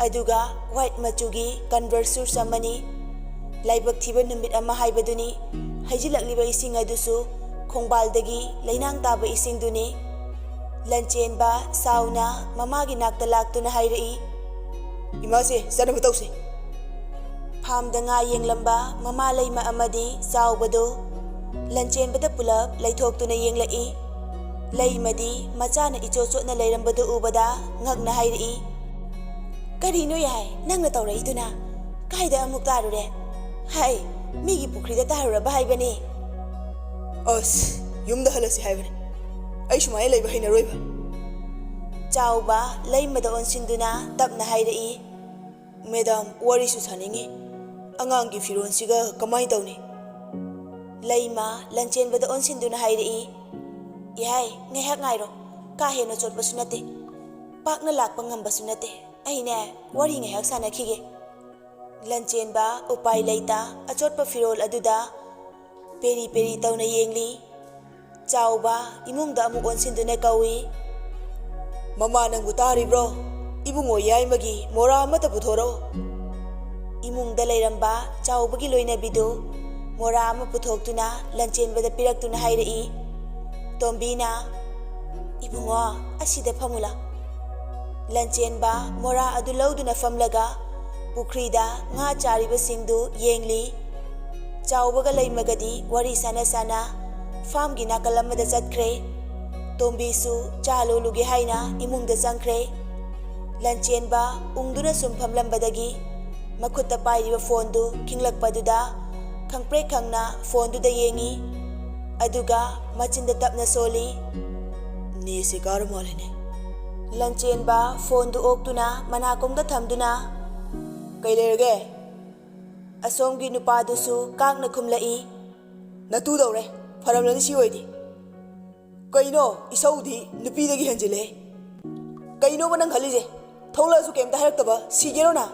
ꯑꯗꯨꯒ ꯋꯥꯏꯠ ꯃꯆꯨꯒꯤ ꯀꯟꯚꯔꯁ ꯁꯨꯁ ꯑꯃꯅꯤ꯫ ꯂꯥꯏꯕꯛ ꯊꯤꯕ ꯅꯨꯃꯤꯠ ꯑꯃ ꯍꯥꯏꯕꯗꯨꯅꯤ꯫ ꯍꯩꯖꯤꯜꯂꯛꯂꯤꯕ ꯏꯁꯤꯡ ꯑꯗꯨꯁꯨ ꯈꯣꯡꯕꯥꯜꯗꯒꯤ ꯂꯩꯅꯥꯡ ꯇꯥꯕ ꯏꯁꯤꯡꯗꯨꯅꯤ꯫ ꯂꯟꯆꯦꯟꯕ ꯁꯥꯎꯅ ꯃꯃꯥꯒꯤ ꯅꯥꯛꯇ ꯂꯥꯛꯇꯨꯅ ꯍꯥꯏꯔꯛꯏ, "ꯏꯃꯥꯁꯦ, ꯆꯠꯅꯕ ꯇꯧꯁꯦ꯫" ꯐꯥꯝꯗ ꯉꯥ ꯌꯦꯡꯂꯝꯕ ꯃꯃꯥ ꯂꯩꯃ ꯑꯃꯗꯤ ꯆꯥꯎꯕꯗꯨ ꯂꯟꯆꯦꯟꯕꯗ ꯄꯨꯂꯞ ꯂꯩꯊꯣꯛꯇꯨꯅ ꯌꯦꯡꯂꯛꯏ꯫ ꯂꯩꯃꯗꯤ ꯃꯆꯥꯅ ꯏꯆꯣꯠ ꯆꯣꯠꯅ ꯂꯩꯔꯝꯕꯗꯨ ꯎꯕꯗ ꯉꯛꯅ ꯍꯥꯏꯔꯛꯏ, "ꯀꯔꯤꯅꯣ ꯌꯥꯏ ꯅꯪꯅ ꯇꯧꯔꯛꯏꯗꯨꯅ? ꯀꯥꯏꯗ ꯑꯃꯨꯛ ꯇꯥꯔꯨꯔꯦ? ꯍꯥꯏ, ꯃꯤꯒꯤ ꯄꯨꯈ꯭ꯔꯤꯗ ꯇꯥꯔꯨꯔꯕ ꯍꯥꯏꯕꯅꯤ꯫" "ꯑꯁ, ꯌꯨꯝꯗ ꯍꯜꯂꯁꯤ ꯍꯥꯏꯕꯅꯤ꯫ ꯑꯩ ꯁꯨꯃꯥꯏꯅ ꯂꯩꯕ ꯍꯩꯅꯔꯣꯏꯕ꯫" ꯆꯥꯎꯕ ꯂꯩꯃꯗ ꯑꯣꯟꯁꯤꯟꯗꯨꯅ ꯇꯞꯅ ꯍꯥꯏꯔꯛꯏ, "ꯃꯦꯗꯥꯝ, ꯋꯥꯔꯤꯁꯨ ꯁꯥꯅꯤꯡꯉꯤ꯫ ꯑꯉꯥꯡꯒꯤ ꯐꯤꯔꯣꯜꯁꯤꯒ ꯀꯃꯥꯏꯅ ꯇꯧꯅꯤ?" ꯂꯩꯃ ꯂꯟꯆꯦꯟꯕꯗ ꯑꯣꯟꯁꯤꯟꯗꯨꯅ ꯍꯥꯏꯔꯛꯏ, "ꯏꯍꯥꯏ, ꯉꯥꯏꯍꯥꯛ ꯉꯥꯏꯔꯣ꯫ ꯀꯥ ꯍꯦꯟꯅ ꯆꯣꯠꯄꯁꯨ ꯅꯠꯇꯦ, ꯄꯥꯛꯅ ꯂꯥꯛꯄ ꯉꯝꯕꯁꯨ ꯅꯠꯇꯦ꯫ ꯑꯩꯅꯦ, ꯋꯥꯔꯤ ꯉꯥꯏꯍꯥꯛ ꯁꯥꯟꯅꯈꯤꯒꯦ꯫ ꯂꯟꯆꯦꯟꯕ ꯎꯄꯥꯏ ꯂꯩꯇ ꯑꯆꯣꯠꯄ ꯐꯤꯔꯣꯜ ꯑꯗꯨꯗ ꯄꯦꯔꯤ ꯄꯦꯔꯤ ꯇꯧꯅ ꯌꯦꯡꯂꯤ꯫ ꯆꯥꯎꯕ ꯏꯃꯨꯡꯗ ꯑꯃꯨꯛ ꯑꯣꯟꯁꯤꯟꯗꯨꯅ ꯀꯧꯏ꯫ "ꯃꯃꯥ, ꯅꯪꯕꯨ ꯇꯥꯔꯤꯕ꯭ꯔꯣ? ꯏꯕꯨꯡꯉꯣ ꯌꯥꯏꯃꯒꯤ ꯃꯣꯔꯥ ꯑꯃꯠꯇ ꯄꯨꯊꯣꯔꯛꯑꯣ꯫" ꯏꯃꯨꯡꯗ ꯂꯩꯔꯝꯕ ꯆꯥꯎꯕꯒꯤ ꯂꯣꯏꯅꯕꯤꯗꯨ ꯃꯣꯔꯥ ꯑꯃ ꯄꯨꯊꯣꯛꯇꯨꯅ ꯂꯟꯆꯦꯟꯕꯗ ꯄꯤꯔꯛꯇꯨꯅ ꯍꯥꯏꯔꯛꯏ꯫ ꯇꯣꯝꯕꯤꯅ, "ꯏꯕꯨꯡꯉꯣ, ꯑꯁꯤꯗ ꯐꯝꯃꯨ ꯂꯥꯎ꯫" ꯂꯟꯆꯦꯟꯕ ꯃꯣꯔꯥ ꯑꯗꯨ ꯂꯧꯗꯨꯅ ꯐꯝꯂꯒ ꯄꯨꯈ꯭ꯔꯤꯗ ꯉꯥ ꯆꯥꯔꯤꯕꯁꯤꯡꯗꯨ ꯌꯦꯡꯂꯤ꯫ ꯆꯥꯎꯕꯒ ꯂꯩꯃꯒꯗꯤ ꯋꯥꯔꯤ ꯁꯥꯟꯅ ꯁꯥꯟꯅ ꯐꯥꯝꯒꯤ ꯅꯥꯀꯜ ꯑꯃꯗ ꯆꯠꯈ꯭ꯔꯦ꯫ ꯇꯣꯝꯕꯤꯁꯨ ꯆꯥ ꯂꯣꯜꯂꯨꯒꯦ ꯍꯥꯏꯅ ꯏꯃꯨꯡꯗ ꯆꯪꯈ꯭ꯔꯦ꯫ ꯂꯟꯆꯦꯟꯕ ꯎꯪꯗꯨꯅ ꯁꯨꯝ ꯐꯝꯂꯝꯕꯗꯒꯤ ꯃꯈꯨꯠꯇ ꯄꯥꯏꯔꯤꯕ ꯐꯣꯟꯗꯨ ꯈꯤꯡꯂꯛꯄꯗꯨꯗ ꯈꯪꯄ꯭ꯔꯦꯛ ꯈꯪꯅ ꯐꯣꯟꯗꯨꯗ ꯌꯦꯡꯉꯤ꯫ ꯑꯗꯨꯒ ꯃꯆꯤꯟꯗ ꯇꯞꯅ ꯁꯣꯜꯂꯤ꯫ "ꯅꯦꯁꯦ ꯀꯥꯔ ꯃꯥꯜꯂꯦꯅꯦ꯫" ꯂꯟꯆꯦꯟꯕ ꯐꯣꯟꯗꯨ ꯑꯣꯛꯇꯨꯅ ꯃꯅꯥꯀꯣꯡꯗ ꯊꯝꯗꯨꯅ, "ꯀꯩ ꯂꯩꯔꯒꯦ?" ꯑꯁꯣꯝꯒꯤ ꯅꯨꯄꯥꯗꯨꯁꯨ ꯀꯥꯛꯅ ꯈꯨꯝꯂꯛꯏ꯫ "ꯅꯇꯨꯗꯧꯔꯦ, ꯐꯔꯝꯂꯅꯤ ꯁꯤ ꯑꯣꯏꯗꯤ꯫ ꯀꯩꯅꯣ, ꯏꯁꯧꯗꯤ ꯅꯨꯄꯤꯗꯒꯤ ꯍꯦꯟꯖꯤꯜꯂꯦ꯫ ꯀꯩꯅꯣꯕ ꯅꯪ ꯈꯜꯂꯤꯁꯦ? ꯊꯣꯛꯂꯛꯑꯁꯨ ꯀꯩꯝꯇ ꯍꯥꯏꯔꯛꯇꯕ, ꯁꯤꯒꯦꯔꯣ ꯅꯪ?"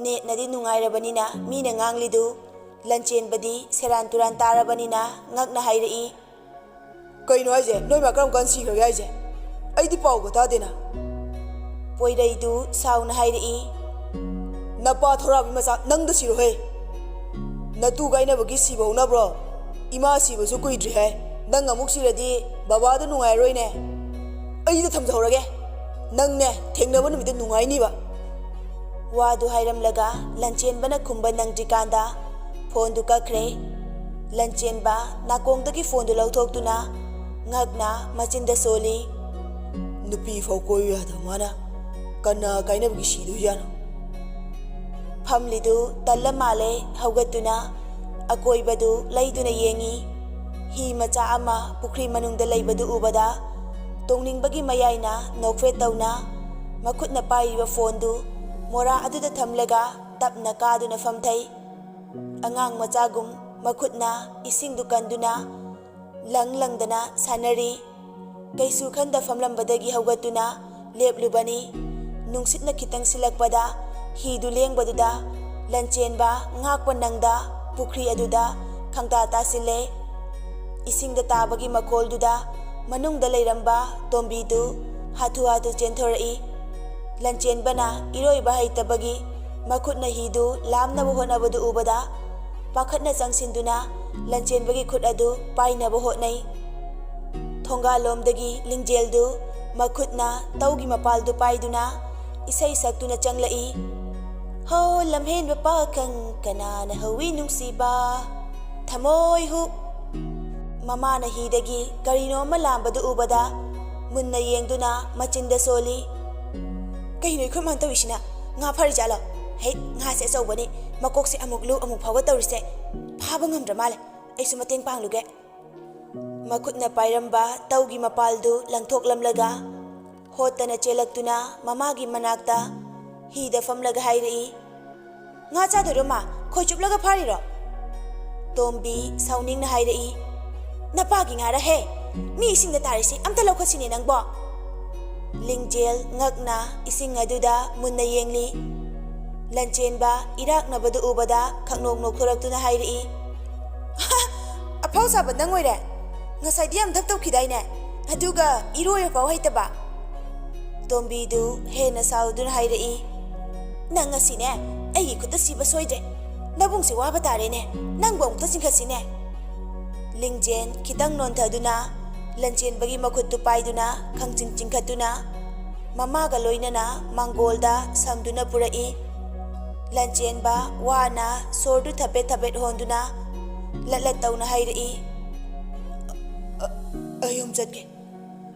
ꯅꯦꯠꯅꯗꯤ ꯅꯨꯡꯉꯥꯏꯔꯕꯅꯤꯅ ꯃꯤꯅ ꯉꯥꯡꯂꯤꯗꯨ ꯂꯟꯆꯦꯟꯕꯗꯤ ꯁꯦꯔꯥꯟ ꯇꯨꯔꯥꯟ ꯇꯥꯔꯕꯅꯤꯅ ꯉꯛꯅ ꯍꯥꯏꯔꯛꯏ꯫ "ꯀꯩꯅꯣ ꯍꯥꯏꯁꯦ? ꯅꯣꯏ ꯃꯥ ꯀꯔꯝ ꯀꯥꯟ ꯁꯤꯈ꯭ꯔꯒꯦ ꯍꯥꯏꯁꯦ? ꯑꯩꯗꯤ ꯄꯥꯎꯒ ꯇꯥꯗꯦꯅ꯫" ꯄꯣꯏꯔꯩꯗꯨ ꯁꯥꯎꯅ ꯍꯥꯏꯔꯛꯏ꯫ "ꯅꯄꯥ ꯊꯣꯔꯥꯕꯤ ꯃꯆꯥ, ꯅꯪꯗ ꯁꯤꯔꯣꯍꯦ꯫ ꯅꯇꯨ ꯀꯥꯏꯅꯕꯒꯤ ꯁꯤꯕ ꯍꯧꯅꯕ꯭ꯔꯣ? ꯏꯃꯥ ꯁꯤꯕꯁꯨ ꯀꯨꯏꯗ꯭ꯔꯤ ꯍꯥꯏ꯫ ꯅꯪ ꯑꯃꯨꯛ ꯁꯤꯔꯗꯤ ꯕꯕꯥꯗꯣ ꯅꯨꯡꯉꯥꯏꯔꯣꯏꯅꯦ꯫ ꯑꯩꯗ ꯊꯝꯖꯍꯧꯔꯒꯦ꯫ ꯅꯪꯅꯦ, ꯊꯦꯡꯅꯕ ꯅꯨꯃꯤꯠꯇ ꯅꯨꯡꯉꯥꯏꯅꯤꯕ꯫" ꯋꯥꯗꯨ ꯍꯥꯏꯔꯝꯂꯒ ꯂꯟꯆꯦꯟꯕꯅ ꯈꯨꯝꯕ ꯅꯪꯗ꯭ꯔꯤꯀꯥꯟꯗ ꯐꯣꯟꯗꯨ ꯀꯛꯈ꯭ꯔꯦ꯫ ꯂꯟꯆꯦꯟꯕ ꯅꯥꯀꯣꯡꯗꯒꯤ ꯐꯣꯟꯗꯨ ꯂꯧꯊꯣꯛꯇꯨꯅ ꯉꯛꯅ ꯃꯆꯤꯟꯗ ꯁꯣꯜꯂꯤ꯫ "ꯅꯨꯄꯤ ꯐꯥꯎ ꯀꯣꯏꯌꯨ ꯌꯥꯗꯕ ꯃꯥꯅ ꯀꯅꯥ ꯀꯥꯏꯅꯕꯒꯤ ꯁꯤꯗꯣꯏꯖꯥꯠꯅꯣ?" ꯐꯝꯂꯤꯗꯨ ꯇꯜꯂ ꯃꯥꯜꯂꯦ ꯍꯧꯒꯠꯇꯨꯅ ꯑꯀꯣꯏꯕꯗꯨ ꯂꯩꯗꯨꯅ ꯌꯦꯡꯉꯤ꯫ ꯍꯤ ꯃꯆꯥ ꯑꯃ ꯄꯨꯈ꯭ꯔꯤ ꯃꯅꯨꯡꯗ ꯂꯩꯕꯗꯨ ꯎꯕꯗ ꯇꯣꯡꯅꯤꯡꯕꯒꯤ ꯃꯌꯥꯏꯅ ꯅꯣꯛꯐꯦꯠ ꯇꯧꯅ ꯃꯈꯨꯠꯅ ꯄꯥꯏꯔꯤꯕ ꯐꯣꯟꯗꯨ ꯃꯣꯔꯥ ꯑꯗꯨꯗ ꯊꯝꯂꯒ ꯇꯞꯅ ꯀꯥꯗꯨꯅ ꯐꯝꯊꯩ꯫ ꯑꯉꯥꯡ ꯃꯆꯥꯒꯨꯝ ꯃꯈꯨꯠꯅ ꯏꯁꯤꯡꯗꯨ ꯀꯟꯗꯨꯅ ꯂꯪ ꯂꯪꯗꯅ ꯁꯥꯟꯅꯔꯤ꯫ ꯀꯩꯁꯨ ꯈꯟꯗ ꯐꯝꯂꯝꯕꯗꯒꯤ ꯍꯧꯒꯠꯇꯨꯅ ꯂꯦꯞꯂꯨꯕꯅꯤ꯫ ꯅꯨꯡꯁꯤꯠꯅ ꯈꯤꯇꯪ ꯁꯤꯜꯂꯛꯄꯗ ꯍꯤꯗꯨ ꯂꯦꯡꯕꯗꯨꯗ ꯂꯟꯆꯦꯟꯕ ꯉꯥꯛꯄ ꯅꯪꯗ ꯄꯨꯈ꯭ꯔꯤ ꯑꯗꯨꯗ ꯈꯪꯇꯥ ꯇꯥꯁꯤꯜꯂꯦ꯫ ꯏꯁꯤꯡꯗ ꯇꯥꯕꯒꯤ ꯃꯈꯣꯜꯗꯨꯗ ꯃꯅꯨꯡꯗ ꯂꯩꯔꯝꯕ ꯇꯣꯝꯕꯤꯗꯨ ꯍꯥꯊꯨ ꯍꯥꯊꯨ ꯆꯦꯟꯊꯣꯔꯛꯏ꯫ ꯂꯟꯆꯦꯟꯕꯅ ꯏꯔꯣꯏꯕ ꯍꯩꯇꯕꯒꯤ ꯃꯈꯨꯠꯅ ꯍꯤꯗꯨ ꯂꯥꯝꯅꯕ ꯍꯣꯠꯅꯕꯗꯨ ꯎꯕꯗ ꯄꯥꯈꯠꯅ ꯆꯪꯁꯤꯟꯗꯨꯅ ꯂꯟꯆꯦꯟꯕꯒꯤ ꯈꯨꯠ ꯑꯗꯨ ꯄꯥꯏꯅꯕ ꯍꯣꯠꯅꯩ꯫ ꯊꯣꯡꯒꯥꯜꯂꯣꯝꯗꯒꯤ ꯂꯤꯡꯖꯦꯜꯗꯨ ꯃꯈꯨꯠꯅ ꯇꯧꯒꯤ ꯃꯄꯥꯜꯗꯨ ꯄꯥꯏꯗꯨꯅ ꯏꯁꯩ ꯁꯛꯇꯨꯅ ꯆꯪꯂꯛꯏ꯫ "ꯍꯣ ꯂꯝꯍꯦꯟꯕ ꯄꯥꯈꯪ ꯀꯅꯥꯅ ꯍꯧꯏ ꯅꯨꯡꯁꯤꯕ, ꯊꯃꯣꯏ ꯍꯨ"꯫ ꯃꯃꯥꯅ ꯍꯤꯗꯒꯤ ꯀꯔꯤꯅꯣ ꯑꯃ ꯂꯥꯝꯕꯗꯨ ꯎꯕꯗ ꯃꯨꯟꯅ ꯌꯦꯡꯗꯨꯅ ꯃꯆꯤꯟꯗ ꯁꯣꯜꯂꯤ꯫ "ꯀꯩꯅꯣ ꯑꯩꯈꯣꯏ ꯃꯥꯅ ꯇꯧꯔꯤꯁꯤꯅ? ꯉꯥ ꯐꯥꯔꯤꯖꯥꯠꯂꯣ? ꯍꯩ, ꯉꯥꯁꯦ ꯑꯆꯧꯕꯅꯤ, ꯃꯀꯣꯛꯁꯦ ꯑꯃꯨꯛ ꯂꯨ ꯑꯃꯨꯛ ꯐꯥꯎꯒ ꯇꯧꯔꯤꯁꯦ꯫ ꯐꯥꯕ ꯉꯝꯗ꯭ꯔ ꯃꯥꯜꯂꯦ꯫ ꯑꯩꯁꯨ ꯃꯇꯦꯡ ꯄꯥꯡꯂꯨꯒꯦ"꯫ ꯃꯈꯨꯠꯅ ꯄꯥꯏꯔꯝꯕ ꯇꯧꯒꯤ ꯃꯄꯥꯜꯗꯨ ꯂꯪꯊꯣꯛꯂꯝꯂꯒ ꯍꯣꯠꯇꯅ ꯆꯦꯜꯂꯛꯇꯨꯅ ꯃꯃꯥꯒꯤ ꯃꯅꯥꯛꯇ ꯍꯤꯗ ꯐꯝꯂꯒ ꯍꯥꯏꯔꯛꯏ, "ꯉꯥ ꯆꯥꯗꯣꯏꯔꯣ ꯃꯥ? ꯈꯣꯏ ꯆꯨꯞꯂꯒ ꯐꯥꯔꯤꯔꯣ?" ꯇꯣꯝꯕꯤ ꯁꯥꯎꯅꯤꯡꯅ ꯍꯥꯏꯔꯛꯏ, "ꯅꯄꯥꯒꯤ ꯉꯥꯔꯍꯦ! ꯃꯤ ꯏꯁꯤꯡꯗ ꯇꯥꯔꯤꯁꯤ ꯑꯝꯇ ꯂꯧꯈꯠꯁꯤꯅꯦ ꯅꯪꯕꯣ!" ꯂꯤꯡꯖꯦꯜ ꯉꯛꯅ ꯏꯁꯤꯡ ꯑꯗꯨꯗ ꯃꯨꯟꯅ ꯌꯦꯡꯂꯤ꯫ ꯂꯟꯆꯦꯟꯕ ꯏꯔꯥꯛꯅꯕꯗꯨ ꯎꯕꯗ ꯈꯪꯅꯣꯛ ꯅꯣꯛꯊꯣꯔꯛꯇꯨꯅ ꯍꯥꯏꯔꯛꯏ, "ꯑꯐꯥꯎ ꯁꯥꯕ ꯅꯪ ꯑꯣꯏꯔꯦ? ꯉꯁꯥꯏꯗꯤ ꯌꯥꯝ ꯙꯞ ꯇꯧꯈꯤꯗꯥꯏꯅꯦ? ꯑꯗꯨꯒ ꯏꯔꯣꯏꯕ ꯐꯥꯎ ꯍꯩꯇꯕ?" ꯇꯣꯝꯕꯤꯗꯨ ꯍꯦꯟꯅ ꯁꯥꯎꯗꯨꯅ ꯍꯥꯏꯔꯛꯏ, "ꯅꯪ ꯉꯁꯤꯅꯦ ꯑꯩꯒꯤ ꯈꯨꯠꯇ ꯁꯤꯕ ꯁꯣꯏꯗ꯭ꯔꯦ꯫ ꯅꯕꯨꯡꯁꯦ ꯋꯥꯕ ꯇꯥꯔꯦꯅꯦ, ꯅꯪꯕꯨ ꯑꯃꯨꯛꯇ ꯆꯤꯡꯈꯠꯁꯤꯅꯦ"꯫ ꯂꯤꯡꯖꯦꯟ ꯈꯤꯇꯪ ꯅꯣꯟꯊꯗꯨꯅ ꯂꯟꯆꯦꯟꯕꯒꯤ ꯃꯈꯨꯠꯇꯨ ꯄꯥꯏꯗꯨꯅ ꯈꯪꯆꯤꯡ ꯆꯤꯡꯈꯠꯇꯨꯅ ꯃꯃꯥꯒ ꯂꯣꯏꯅꯅ ꯃꯥꯡꯒꯣꯜꯗ ꯁꯝꯗꯨꯅ ꯄꯨꯔꯛꯏ꯫ ꯂꯟꯆꯦꯟꯕ ꯋꯥꯅ ꯁꯣꯔꯗꯨ ꯊꯕꯦꯠ ꯊꯕꯦꯠ ꯍꯣꯟꯗꯨꯅ ꯂꯠ ꯂꯠ ꯇꯧꯅ ꯍꯥꯏꯔꯛꯏ, "ꯑ-, ꯑ-, ꯑꯩ ꯌꯨꯝ ꯆꯠꯀꯦ꯫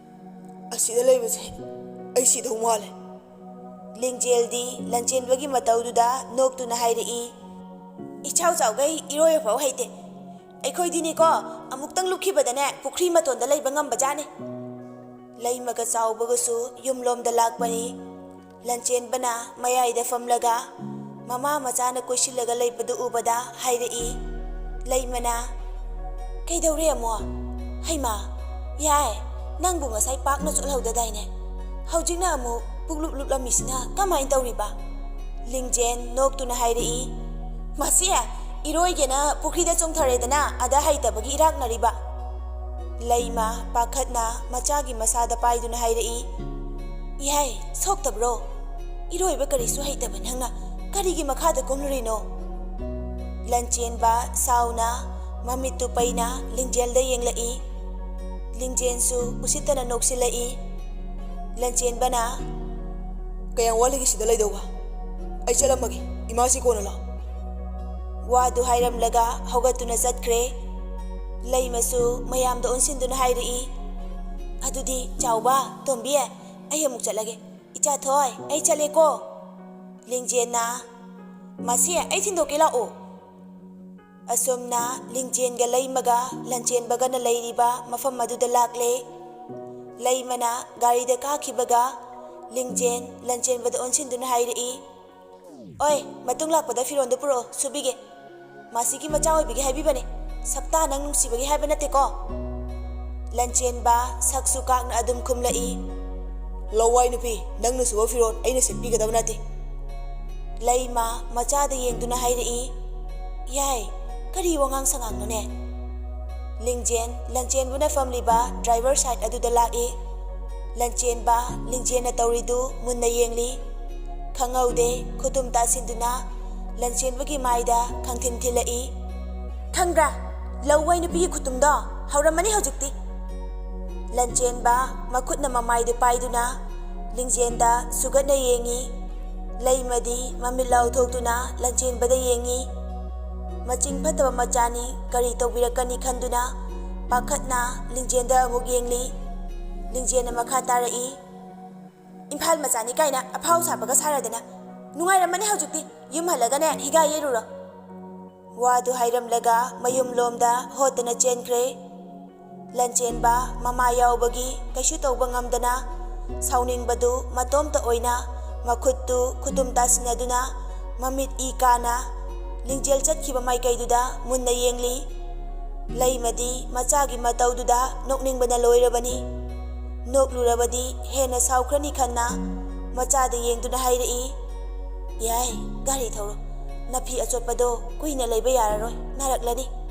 ꯑꯁꯤꯗ ꯂꯩꯕꯁꯦ ꯑꯩ ꯁꯤꯗꯧ ꯃꯥꯜꯂꯦ"꯫ ꯂꯤꯡꯖꯦꯜꯗꯤ ꯂꯟꯆꯦꯟꯕꯒꯤ ꯃꯇꯧꯗꯨꯗ ꯅꯣꯛꯇꯨꯅ ꯍꯥꯏꯔꯛꯏ, "ꯏꯆꯥꯎ ꯆꯥꯎꯈꯩ ꯏꯔꯣꯏꯕ ꯐꯥꯎ ꯍꯩꯇꯦ꯫ ꯑꯩꯈꯣꯏꯗꯤꯅꯤꯀꯣ, ꯑꯃꯨꯛꯇꯪ ꯂꯨꯞꯈꯤꯕꯗꯅꯦ ꯄꯨꯈ꯭ꯔꯤ ꯃꯇꯣꯟꯗ ꯂꯩꯕ ꯉꯝꯕꯖꯥꯠꯅꯤ"꯫ ꯂꯩꯃꯒ ꯆꯥꯎꯕꯒꯁꯨ ꯌꯨꯝꯂꯣꯝꯗ ꯂꯥꯛꯄꯅꯤ꯫ ꯂꯟꯆꯦꯟꯕꯅ ꯃꯌꯥꯏꯗ ꯐꯝꯂꯒ ꯃꯃꯥ ꯃꯆꯥꯅ ꯀꯣꯏꯁꯤꯜꯂꯒ ꯂꯩꯕꯗꯨ ꯎꯕꯗ ꯍꯥꯏꯔꯛꯏ꯫ ꯂꯩꯃꯅ, "ꯀꯩꯗꯧꯔꯦ ꯑꯃꯨꯛ? ꯍꯩꯃꯥ, ꯌꯥꯏ, ꯅꯪꯕꯨ ꯉꯁꯥꯏ ꯄꯥꯛꯅ ꯆꯣꯠꯍꯧꯗꯗꯥꯏꯅꯦ? ꯍꯧꯖꯤꯛꯅ ꯑꯃꯨꯛ ꯄꯨꯛꯂꯨꯞ ꯂꯨꯞꯂꯝꯃꯤꯁꯤꯅ ꯀꯃꯥꯏꯅ ꯇꯧꯔꯤꯕ? ꯂꯤꯡꯖꯦꯟ ꯅꯣꯛꯇꯨꯅ ꯍꯥꯏꯔꯛꯏ, "ꯃꯁꯤ ꯏꯔꯣꯏꯒꯦꯅ ꯄꯨꯈ꯭ꯔꯤꯗ ꯆꯣꯡꯊꯔꯦꯗꯅ, ꯑꯗ ꯍꯩꯇꯕꯒꯤ ꯏꯔꯥꯛꯅꯔꯤꯕ꯫" ꯂꯩꯃ ꯄꯥꯈꯠꯅ ꯃꯆꯥꯒꯤ ꯃꯁꯥꯗ ꯄꯥꯏꯗꯨꯅ ꯍꯥꯏꯔꯛꯏ, "ꯏꯍꯩ, ꯁꯣꯛꯇꯕ꯭ꯔꯣ? ꯏꯔꯣꯏꯕ ꯀꯔꯤꯁꯨ ꯍꯩꯇꯕ ꯅꯪꯅ ꯀꯔꯤꯒꯤ ꯃꯈꯥꯗ ꯀꯨꯝꯂꯨꯔꯤꯅꯣ?" ꯂꯟꯆꯦꯟꯕ ꯁꯥꯎꯅ ꯃꯃꯤꯠꯇꯨ ꯄꯩꯅ ꯂꯤꯡꯖꯦꯜꯗ ꯌꯦꯡꯂꯛꯏ꯫ ꯂꯤꯡꯖꯦꯟꯁꯨ ꯎꯁꯤꯠꯇꯅ ꯅꯣꯛꯁꯤꯜꯂꯛꯏ꯫ ꯂꯟꯆꯦꯟꯕꯅ, "ꯀꯌꯥꯝ ꯋꯥꯠꯂꯤꯒꯦ ꯁꯤꯗ ꯂꯩꯗꯧꯕ? ꯑꯩ ꯆꯠꯂꯝꯃꯒꯦ, ꯏꯃꯥꯁꯤ ꯀꯣꯟꯅ ꯂꯥꯛꯑꯣ꯫" ꯋꯥꯗꯨ ꯍꯥꯏꯔꯝꯂꯒ ꯍꯧꯒꯠꯇꯨꯅ ꯆꯠꯈ꯭ꯔꯦ꯫ ꯂꯩꯃꯁꯨ ꯃꯌꯥꯝꯗ ꯑꯣꯟꯁꯤꯟꯗꯨꯅ ꯍꯥꯏꯔꯛꯏ, "ꯑꯗꯨꯗꯤ ꯆꯥꯎꯕ, ꯇꯣꯝꯕꯤ, ꯑꯩ ꯑꯃꯨꯛ ꯆꯠꯂꯒꯦ꯫ ꯏꯆꯥ ꯊꯣꯏ, ꯑꯩ ꯆꯠꯂꯦꯀꯣ꯫" ꯂꯤꯡꯖꯦꯟꯅ, "ꯃꯁꯤ ꯑꯩ ꯊꯤꯟꯗꯣꯛꯀꯦ ꯂꯥꯛꯑꯣ꯫" ꯑꯁꯨꯝꯅ ꯂꯤꯡꯖꯦꯟꯒ ꯂꯩꯃꯒ ꯂꯟꯆꯦꯟꯕꯒꯅ ꯂꯩꯔꯤꯕ ꯃꯐꯝ ꯑꯗꯨꯗ ꯂꯥꯛꯂꯦ꯫ ꯂꯩꯃꯅ ꯒꯥꯔꯤꯗ ꯀꯥꯈꯤꯕꯒ ꯂꯤꯡꯖꯦꯟ ꯂꯟꯆꯦꯟꯕꯗ ꯑꯣꯟꯁꯤꯟꯗꯨꯅ ꯍꯥꯏꯔꯛꯏ, "ꯑꯣꯏ, ꯃꯇꯨꯡ ꯂꯥꯛꯄꯗ ꯐꯤꯔꯣꯟꯗꯨ ꯄꯨꯔꯛꯑꯣ, ꯁꯨꯕꯤꯒꯦ꯫ ꯃꯥꯁꯤꯒꯤ ꯃꯆꯥ ꯑꯣꯏꯕꯒꯤ ꯍꯥꯏꯕꯤꯕꯅꯦ, ꯁꯛꯇꯥ ꯅꯪ ꯅꯨꯡꯁꯤꯕꯒꯤ ꯍꯥꯏꯕ ꯅꯠꯇꯦꯀꯣ꯫" ꯂꯟꯆꯦꯟꯕ ꯁꯛꯁꯨ ꯀꯥꯛꯅ ꯑꯗꯨꯝ ꯈꯨꯝꯂꯛꯏ, "ꯂꯋꯥꯏ ꯅꯨꯄꯤ, ꯅꯪꯅ ꯁꯨꯕ ꯐꯤꯔꯣꯜ ꯑꯩꯅ ꯁꯦꯠꯄꯤꯒꯗꯕ ꯅꯠꯇꯦ꯫" ꯂꯩꯃ ꯃꯆꯥꯗ ꯌꯦꯡꯗꯨꯅ ꯍꯥꯏꯔꯛꯏ, "ꯌꯥꯏ, ꯀꯔꯤ ꯋꯥꯉꯥꯡ ꯁꯉꯥꯡꯅꯣꯅꯦ?" ꯂꯤꯡꯖꯦꯟ ꯂꯟꯆꯦꯟꯕꯅ ꯐꯝꯂꯤꯕ ꯗ꯭ꯔꯥꯏꯚꯔ ꯁꯥꯏꯠ ꯑꯗꯨꯗ ꯂꯥꯛꯏ꯫ ꯂꯟꯆꯦꯟꯕ ꯂꯤꯡꯖꯦꯟꯅ ꯇꯧꯔꯤꯗꯨ ꯃꯨꯟꯅ ꯌꯦꯡꯂꯤ꯫ ꯈꯪꯍꯧꯗꯦ, ꯈꯨꯇꯨꯝ ꯇꯥꯁꯤꯟꯗꯨꯅ ꯂꯟꯆꯦꯟꯕꯒꯤ ꯃꯥꯏꯗ ꯈꯪꯊꯤꯟ ꯊꯤꯜꯂꯛꯏ꯫ "ꯈꯪꯕ꯭ꯔꯥ, ꯂꯧꯋꯥꯏ ꯅꯨꯄꯤꯒꯤ ꯈꯨꯇꯨꯝꯗꯣ ꯍꯧꯔꯝꯃꯅꯤ ꯍꯧꯖꯤꯛꯇꯤ꯫" ꯂꯟꯆꯦꯟꯕ ꯃꯈꯨꯠꯅ ꯃꯃꯥꯏꯗꯨ ꯄꯥꯏꯗꯨꯅ ꯂꯤꯡꯖꯦꯟꯗ ꯁꯨꯒꯠꯅ ꯌꯦꯡꯉꯤ꯫ ꯂꯩꯃꯗꯤ ꯃꯃꯤꯠ ꯂꯥꯎꯊꯣꯛꯇꯨꯅ ꯂꯟꯆꯦꯟꯕꯗ ꯌꯦꯡꯉꯤ꯫ ꯃꯆꯤꯡ ꯐꯠꯇꯕ ꯃꯆꯥꯅꯤ, ꯀꯔꯤ ꯇꯧꯕꯤꯔꯛꯀꯅꯤ ꯈꯟꯗꯨꯅ ꯄꯥꯈꯠꯅ ꯂꯤꯡꯖꯦꯟꯗ ꯑꯃꯨꯛ ꯌꯦꯡꯂꯤ꯫ ꯂꯤꯡꯖꯦꯟꯅ ꯃꯈꯥ ꯇꯥꯔꯛꯏ, "ꯏꯝꯐꯥꯜ ꯃꯆꯥꯅꯤ ꯀꯥꯏꯅ ꯑꯐꯥꯎ ꯁꯥꯕꯒ ꯁꯥꯔꯗꯅ꯫ ꯅꯨꯡꯉꯥꯏꯔꯝꯃꯅꯤ ꯍꯧꯖꯤꯛꯇꯤ, ꯌꯨꯝ ꯍꯜꯂꯒꯅꯦ ꯍꯤꯒꯥ ꯌꯩꯔꯨꯔꯣ꯫" ꯋꯥꯗꯨ ꯍꯥꯏꯔꯝꯂꯒ ꯃꯌꯨꯝꯂꯣꯝꯗ ꯍꯣꯠꯇꯅ ꯆꯦꯟꯈ꯭ꯔꯦ꯫ ꯂꯟꯆꯦꯟꯕ ꯃꯃꯥ ꯌꯥꯎꯕꯒꯤ ꯀꯩꯁꯨ ꯇꯧꯕ ꯉꯝꯗꯅ ꯁꯥꯎꯅꯤꯡꯕꯗꯨ ꯃꯇꯣꯝꯇ ꯑꯣꯏꯅ ꯃꯈꯨꯠꯇꯨ ꯈꯨꯇꯨꯝ ꯇꯥꯁꯤꯟꯅꯗꯨꯅ ꯃꯃꯤꯠ ꯏ ꯀꯥꯅ ꯂꯤꯡꯖꯦꯜ ꯆꯠꯈꯤꯕ ꯃꯥꯏꯀꯩꯗꯨꯗ ꯃꯨꯟꯅ ꯌꯦꯡꯂꯤ꯫ ꯂꯩꯃꯗꯤ ꯃꯆꯥꯒꯤ ꯃꯇꯧꯗꯨꯗ ꯅꯣꯛꯅꯤꯡꯕꯅ ꯂꯣꯏꯔꯕꯅꯤ꯫ ꯅꯣꯛꯂꯨꯔꯕꯗꯤ ꯍꯦꯟꯅ ꯁꯥꯎꯈ꯭ꯔꯅꯤ ꯈꯟꯅ ꯃꯆꯥꯗ ꯌꯦꯡꯗꯨꯅ ꯍꯥꯏꯔꯛꯏ, "ꯌꯥꯏ, ꯒꯥꯔꯤ ꯊꯧꯔꯣ꯫ ꯅꯐꯤ ꯑꯆꯣꯠꯄꯗꯣ ꯀꯨꯏꯅ ꯂꯩꯕ ꯌꯥꯔꯔꯣꯏ, ꯅꯥꯔꯛꯂꯅꯤ꯫